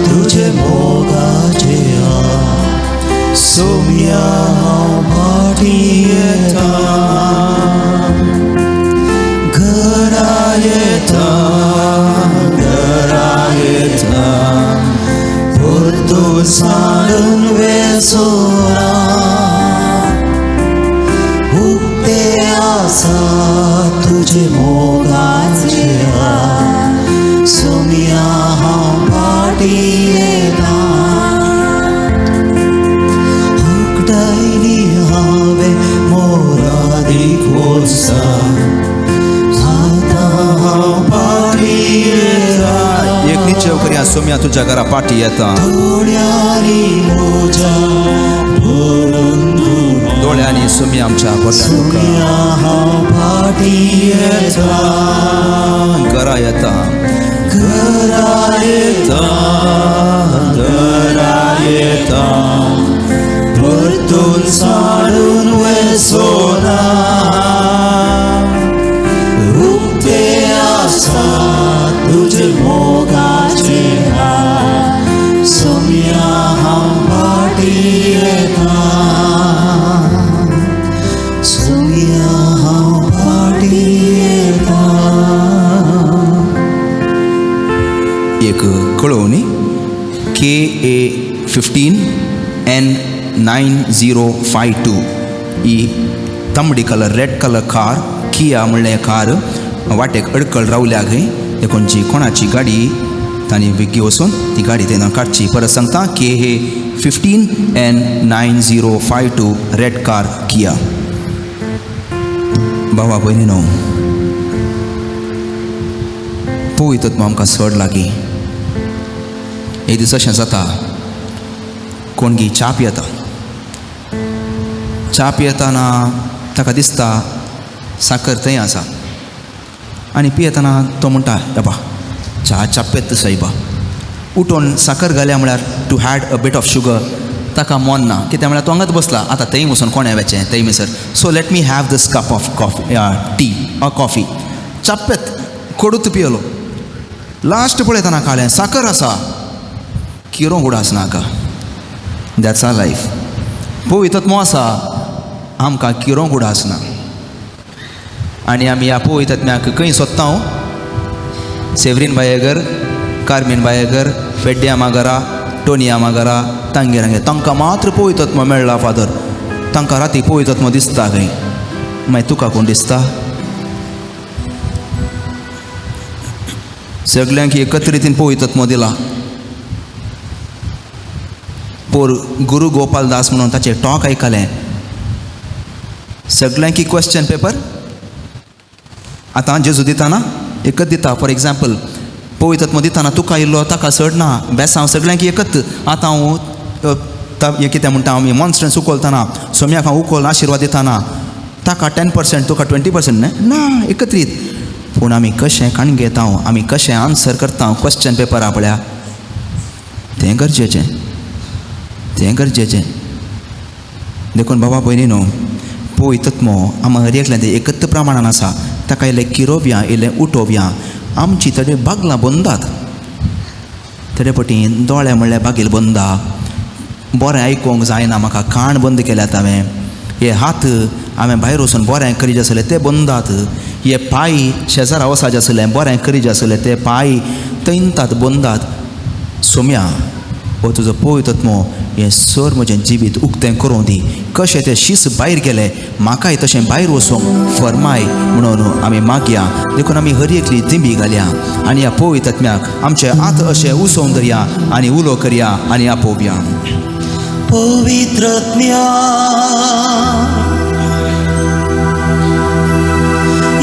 A: तुजे मोगाचे हात, सोम्या हांव फाटीं येता. घरा येता, घरा येता, परतून साडून वेसोना. उक्ते आसा तुजे मोगाचे हात, सोम्या हांव फाटीं येता. उकटायली हांवें मोरादीक वर्सां, आतां हांव फाटीं येता.
C: एक निश्चय करया, सोम्या तुज्या घरा फाटीं येता.
A: दोळ्यांनी म्हज्या भरून दुकां,
C: दोळ्यांनी सोम्या आमच्या भरल्या दुकां.
A: सोम्या हांव फाटीं येता.
C: घरा येता,
A: घरा येता, घरा येता, परतून साडून वेसोना. उक्ते आसा तुजे मोगाचे हात, सोम्या हांव फाटीं येता. सोम्या हांव फाटीं येता.
C: एक कळोवणी, KA 15 N 9052 ही तांबडी colour red colour car Kia म्हणलें कार वाटेक अडकळ रावल्या खंय. देखून जी कोणाची गाडी तांणी बेगी वचून ती गाडी तेन्ना काडची. परत सांगता, KA 15 N 9052 red car Kia. भावा भयणीनो, पवित्र आमकां चड लागीं. एक दीस अशें जाता, कोणगी च्या पियेता, च्या पियेतना ताका दिसता साकर थंय आसा आनी पियेतना तो म्हणटा, एबा च्या च्यापेत सायबा. उठून साकर घाल्या म्हळ्यार to add a bit of sugar ताका मन ना. कित्याक म्हळ्यार तो हांगाच बसला, आतां थंय वचून कोणें वचें थंय मिसर. So let me have this cup of coffee, tea or coffee. च्यापेत कडूत पियलो. लास्ट पळयतना काळें साकर आसा, किरो उडास नाका. That's our life. पवित्र आसा, आमकां किरो उडास ना. आनी आमी ह्या पवित्र आत्म्याक खंय सोदता? सेवरीन बायगर, कार्मीन बायगर, फेड्ड्या मागरा, टोनिया मागरा, तांगेर हांगेर तांकां मात्र पवित्र आत्मो मेळ्ळा फादर. तांकां राती पवित्र आत्मो दिसता खंय. मागीर तुका कोण दिसता? सगल्यांक एकत्र रितीन पवित्र आत्मो दिला. पोर गुरू गोपाल दास म्हणून ताचें टॉक आयकलें. सगल्यांकी क्वेश्चन पेपर आतां जेजू दिताना एकच दिता. फॉर एग्जाम्पल पवित्र आत्मो दिताना तुका इल्लो ताका चड ना, बेसांव सगल्यांक एकच. आतां हांव हें कितें म्हणटा, आमी मॉन्स्ट्रन्स उखलतना सोम्याक हांव उखल आशिर्वाद दिताना ताका 10%, तुका 20% न्हय ना, एकत्रीत. पूण आमी कशें काण घेता, आमी कशें आन्सर करता क्वेश्चन पेपरा पळया, तें गरजेचें, तें गरजेचें. देखून बाबा पयलीं न्हू पवित्र आत्मो आमकां हर एकल्यान तें एकत्र प्रमाणान आसा. ताका इल्लें किरोवया, इल्लें उठोवया. आमची थोडे बागलां बंदात, थोडे पटी दोळे म्हणल्यार बागील बंदा, बरें आयकूंक जायना म्हाका, कान बंद केल्यात हांवें, हे हात हांवें भायर वचून बरें करीत आसलें ते बंदात, हे पांय शेजारा वचाचे आसलें बरें करीत आसलें ते पांय तैनतात बंदात. सोम्या हो तुजो पवित्र आत्मो हें सर म्हजें जिवीत उक्तें करूं दी. कशें तें शीस भायर गेलें म्हाकाय तशें भायर वचूंक फरमाय म्हणून आमी मागया. देखून आमी हर एकली दिंबी घालया आनी ह्या पवित्र आत्म्याक आमचे हात अशें उसोवन धरया आनी उलो करया आनी आपोवया.
A: पवित्र आत्म्या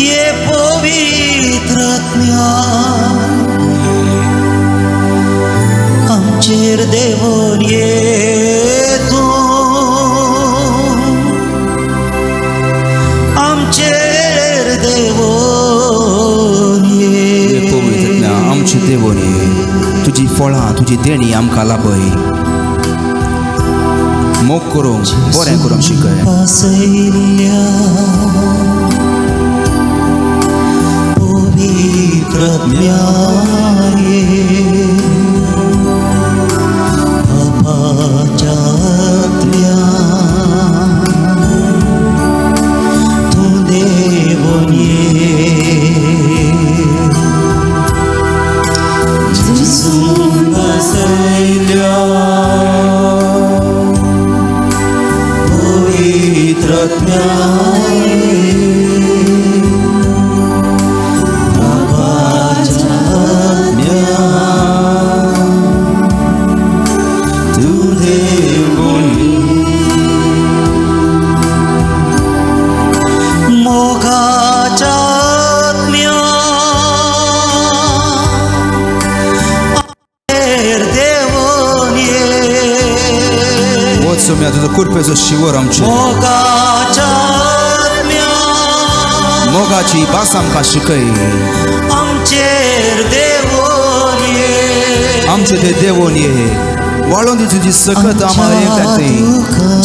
A: ये पवित्र आत्म्या आमचेर देवोन ये तूं, आमचेर देवोन
C: हे पवित्र
A: ये.
C: आत्म्या आमचे देवोन ये, तुजी फळां तुजी देणी आमकां लाभय. मोग करूंक बरें करूंक शिकय.
A: पासयिल्ल्या पवित्र आत्म्या ये, पापाच्या आत्म्या तूं देवोन ये. जेजून पासयिल्ल्या पवित्र आत्म्या ये, पापाच्या आत्म्या तूं देवोन ये. मोगाच्या आत्म्या आमचेर देवोन ये.
C: वच सोम्या तुजो कुरपेचो शिवर आमचेर.
A: मोगाच्या आत्म्या
C: मोगाची भास आमकां शिकय.
A: आमचेर देवोन ये.
C: आमचे ते देवोन ये, वाळोन दी तुजी सकत आमकां एकट्याक.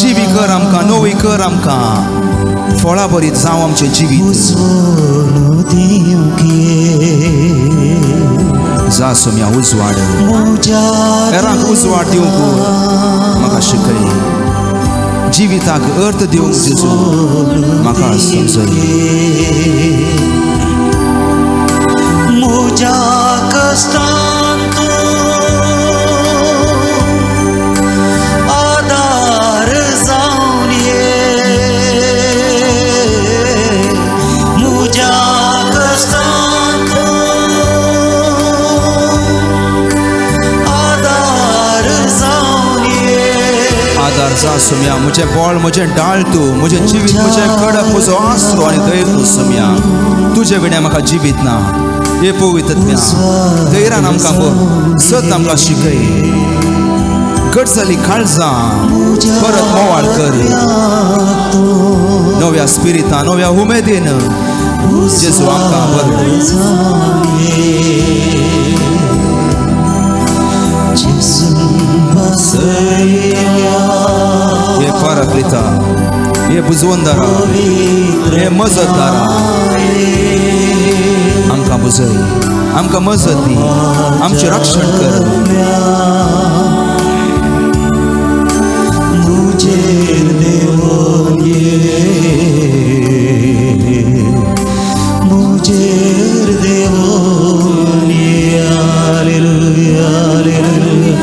C: जिवी कर आमकां, नवी कर आमकां, फळां बरीत जावं आमचें जिवीत.
A: उसोन दिवंक ये
C: जा सोम्या उजवाड,
A: म्हज्या
C: हेरांक उजवाड दिवंक म्हाका शिकय. जिविताक अर्थ दिवंक जेजू म्हाका समजय.
A: म्हज्या कश्टांत तूं आदार जावन ये, म्हज्या कश्टांत तूं आदार जावन ये.
C: आदार जा सोम्या, म्हजें बळ म्हजें डाळ तूं, म्हजें जिवीत म्हजें कडक, म्हजो आसरो आनी धैर्य तूं सोम्या. तुजे विणें म्हाका जिवीत ना. हे पवित्र आत्म्या धैर्यान आमकां भर, सत आमकां शिकय. घट जाली काळजां परत मोवाळ कर नव्या स्पिरितान, नव्या उमेदीन जेजू आमकां भर. हे पाराक्लिता, हे बुजवंदारा, हे मजतदारा, आमकां बुजय, आमकां मजत दी, आमचें रक्षण कर.
A: मुझेर देवोन ये, मुझेर देवोन ये. हालेलुया, हालेलुया,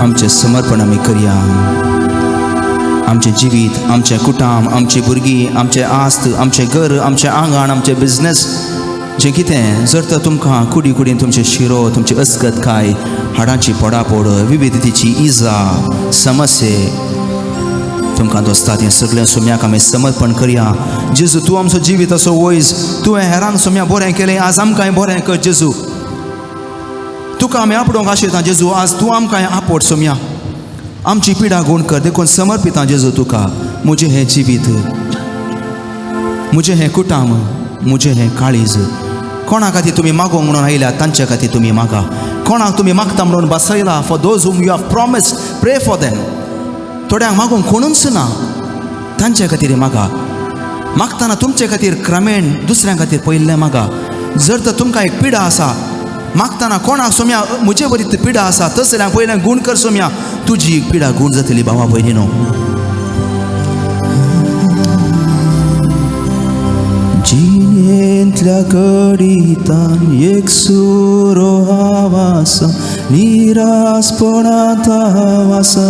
C: आमचें समर्पण आमी करया. आमचें जिवीत, आमचें कुटुंब, आमची भुरगीं, आमचें आस्त, आमचें घर, आमचें आंगण, आमचें बिजनेस, जें कितें जर तर तुमकां कुडी कुडीन तुमचें शिरो, तुमची अस्कतकाय, हाडांची पडापोड, विविधतेची इजा, समस्ये तुमकां दोस्तात, हें सगळें सोम्याक आमी समर्पण करया. जेजू तूं आमचो जिवीत असो वयज, तुवें हेरांक सोम्या बरें केलें, आज आमकांय बरें कर जेजू. तुका आमी आपडोंक आशेता जेजू, आज तूं आमकां आपोट सोम्या, आमची पिडा गूण कर. देखून समर्पिता जेजू तुका म्हजें हें जिवीत, म्हजें हें कुटुंब, म्हजें हें काळीज. कोणा खातीर तुमी मागोंक म्हणून आयल्या तांच्या खातीर तुमी मागा. कोणाक तुमी मागता म्हणून बसयला, for those whom you have promised, pray for them. थोड्यांक मागूंक कोणूच ना, तांच्या खातीर मागा. मागतना तुमचे खातीर क्रमेण दुसऱ्यां खातीर पयलें मागा. जर तर तुमकां एक पिडा आसा, मागतना कोणाक सोम्या म्हजे बरी ती पिडा आसा तसल्यां पयलें गूण कर सोम्या, तुजी पिडा गूण जातली भावा भयणीनो. जिणेंतल्या घडितान एक सुरो हांव आसा, निरासपणांत हांव आसा.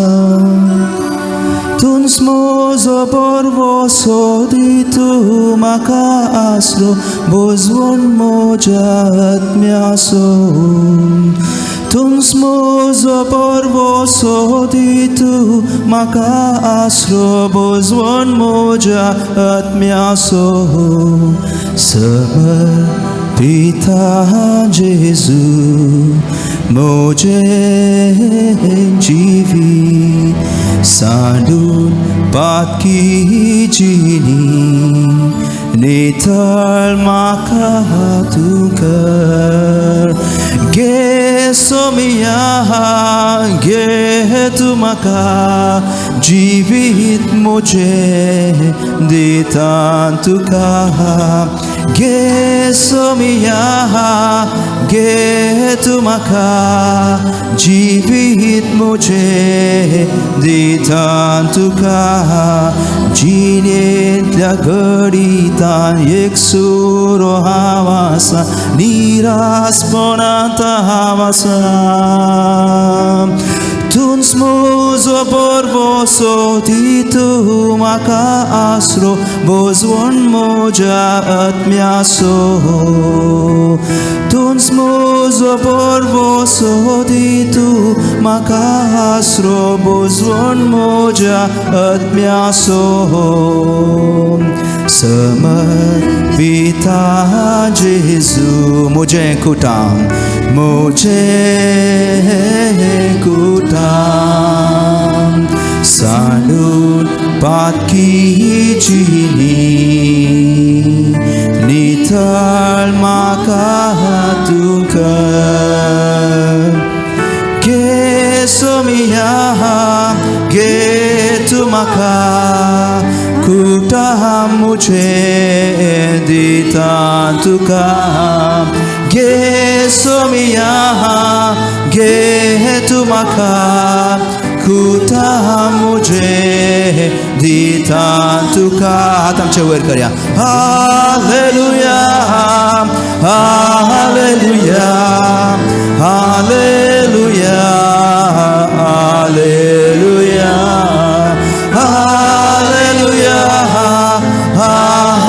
C: तूंच म्हजो बरवसो दी तूं म्हाका आसरो, भोजवण म्हज्या आत्म्यासो. तूंच म्हजो बरवसो दी तूं म्हाका आसरो, भोजवण म्हज्या आत्म्यासो. समर्पिता जेजू म्हजें जिवीत, सांडून पातकी जिणी नितळ म्हाका तूं कर. घे सोमिया घे तूं म्हाका, जिवीत म्हजें दिता तुका. घे सोमिया घे तूं म्हाका, जिवीत म्हजें दिता तुका. जिणेंतल्या घडितान एक सुरो हांव आसा, निरासपणांत हांव आसा. तूंच म्हजो बरवसो दी तूं म्हाका आसरो, भोजवण म्हज्या आत्म्यासो. तूंच म्हजो बरवसो दी तूं म्हाका आसरो, भोजवण म्हज्या आत्म्यासो. समर्पिता जेजू म्हजें कुटाम, म्हजें कुटाम, सांडून पातकी जिणी नितळ म्हाका तूं कर. घे सोमिया घे तूं म्हाका, कुटाम म्हजें दिता तुका. घे सोमिया घे तूं म्हाका, कुटाम म्हजें दिता तुका. हात आमचे वयर करया. Hallelujah, hallelujah, hallelujah, hallelujah, hallelujah,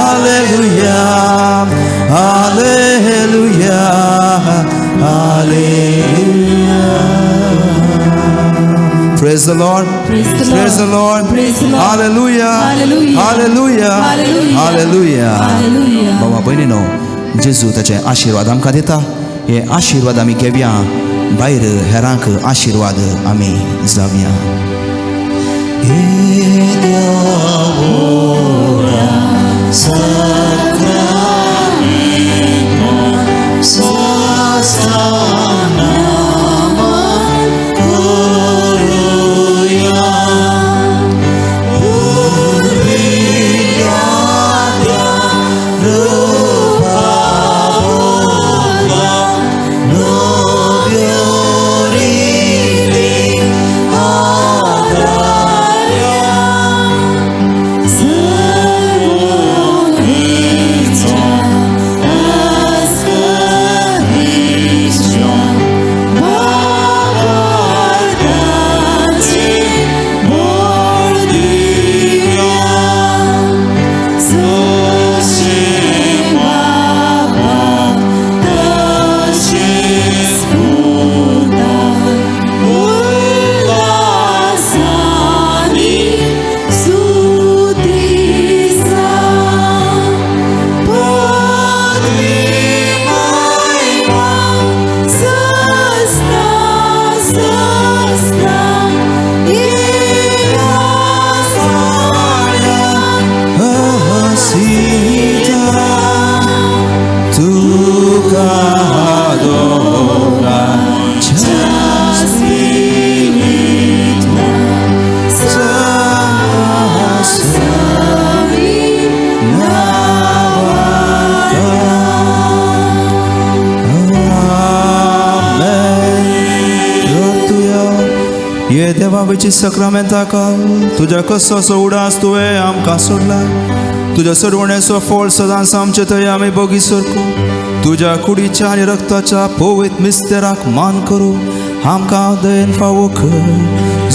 C: hallelujah, hallelujah, hallelujah. Praise the Lord.
B: Praise the Lord.
C: Praise the Lord.
B: Praise the Lord.
C: Hallelujah.
B: Hallelujah.
C: Hallelujah.
B: Hallelujah.
C: Hallelujah.
B: Hallelujah.
C: बाबा भयणीनो, जेजू ताचे आशिर्वाद आमकां दिता. हे आशिर्वाद आमी घेवया, भायर हेरांक आशिर्वाद आमी जावया.
B: सर्वोच्च.
C: हे देवाची सक्रामेंता काल तुज्या कसो उडास तुवें आमकां सोडला. तुज्या सोडवण्याचो फळ सदांच आमचे थंय आमी बोगी सरकू. तुज्या कुडीच्या आनी रक्ताच्या पवित्र मिस्तेराक मान करूं आमकां दयेन फावो कर,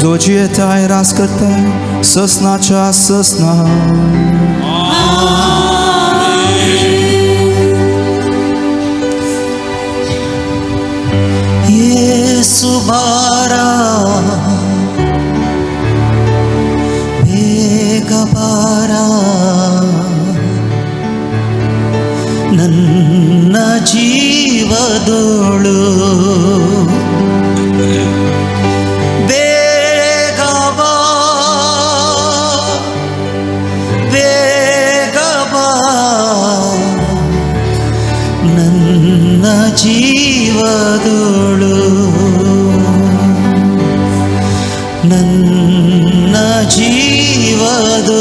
C: जो जियेताय रास करताय ससनाच्या ससना.
A: येसु बारा ಬೇಗ ಬಾರ ನನ್ನ ಜೀವದೋಳು, ಬೇಗ ಬಾ ಬೇಗ ಬಾ ನನ್ನ ಜೀವದೋಳು, ನನ್ನ ಜೀವದೋಳು.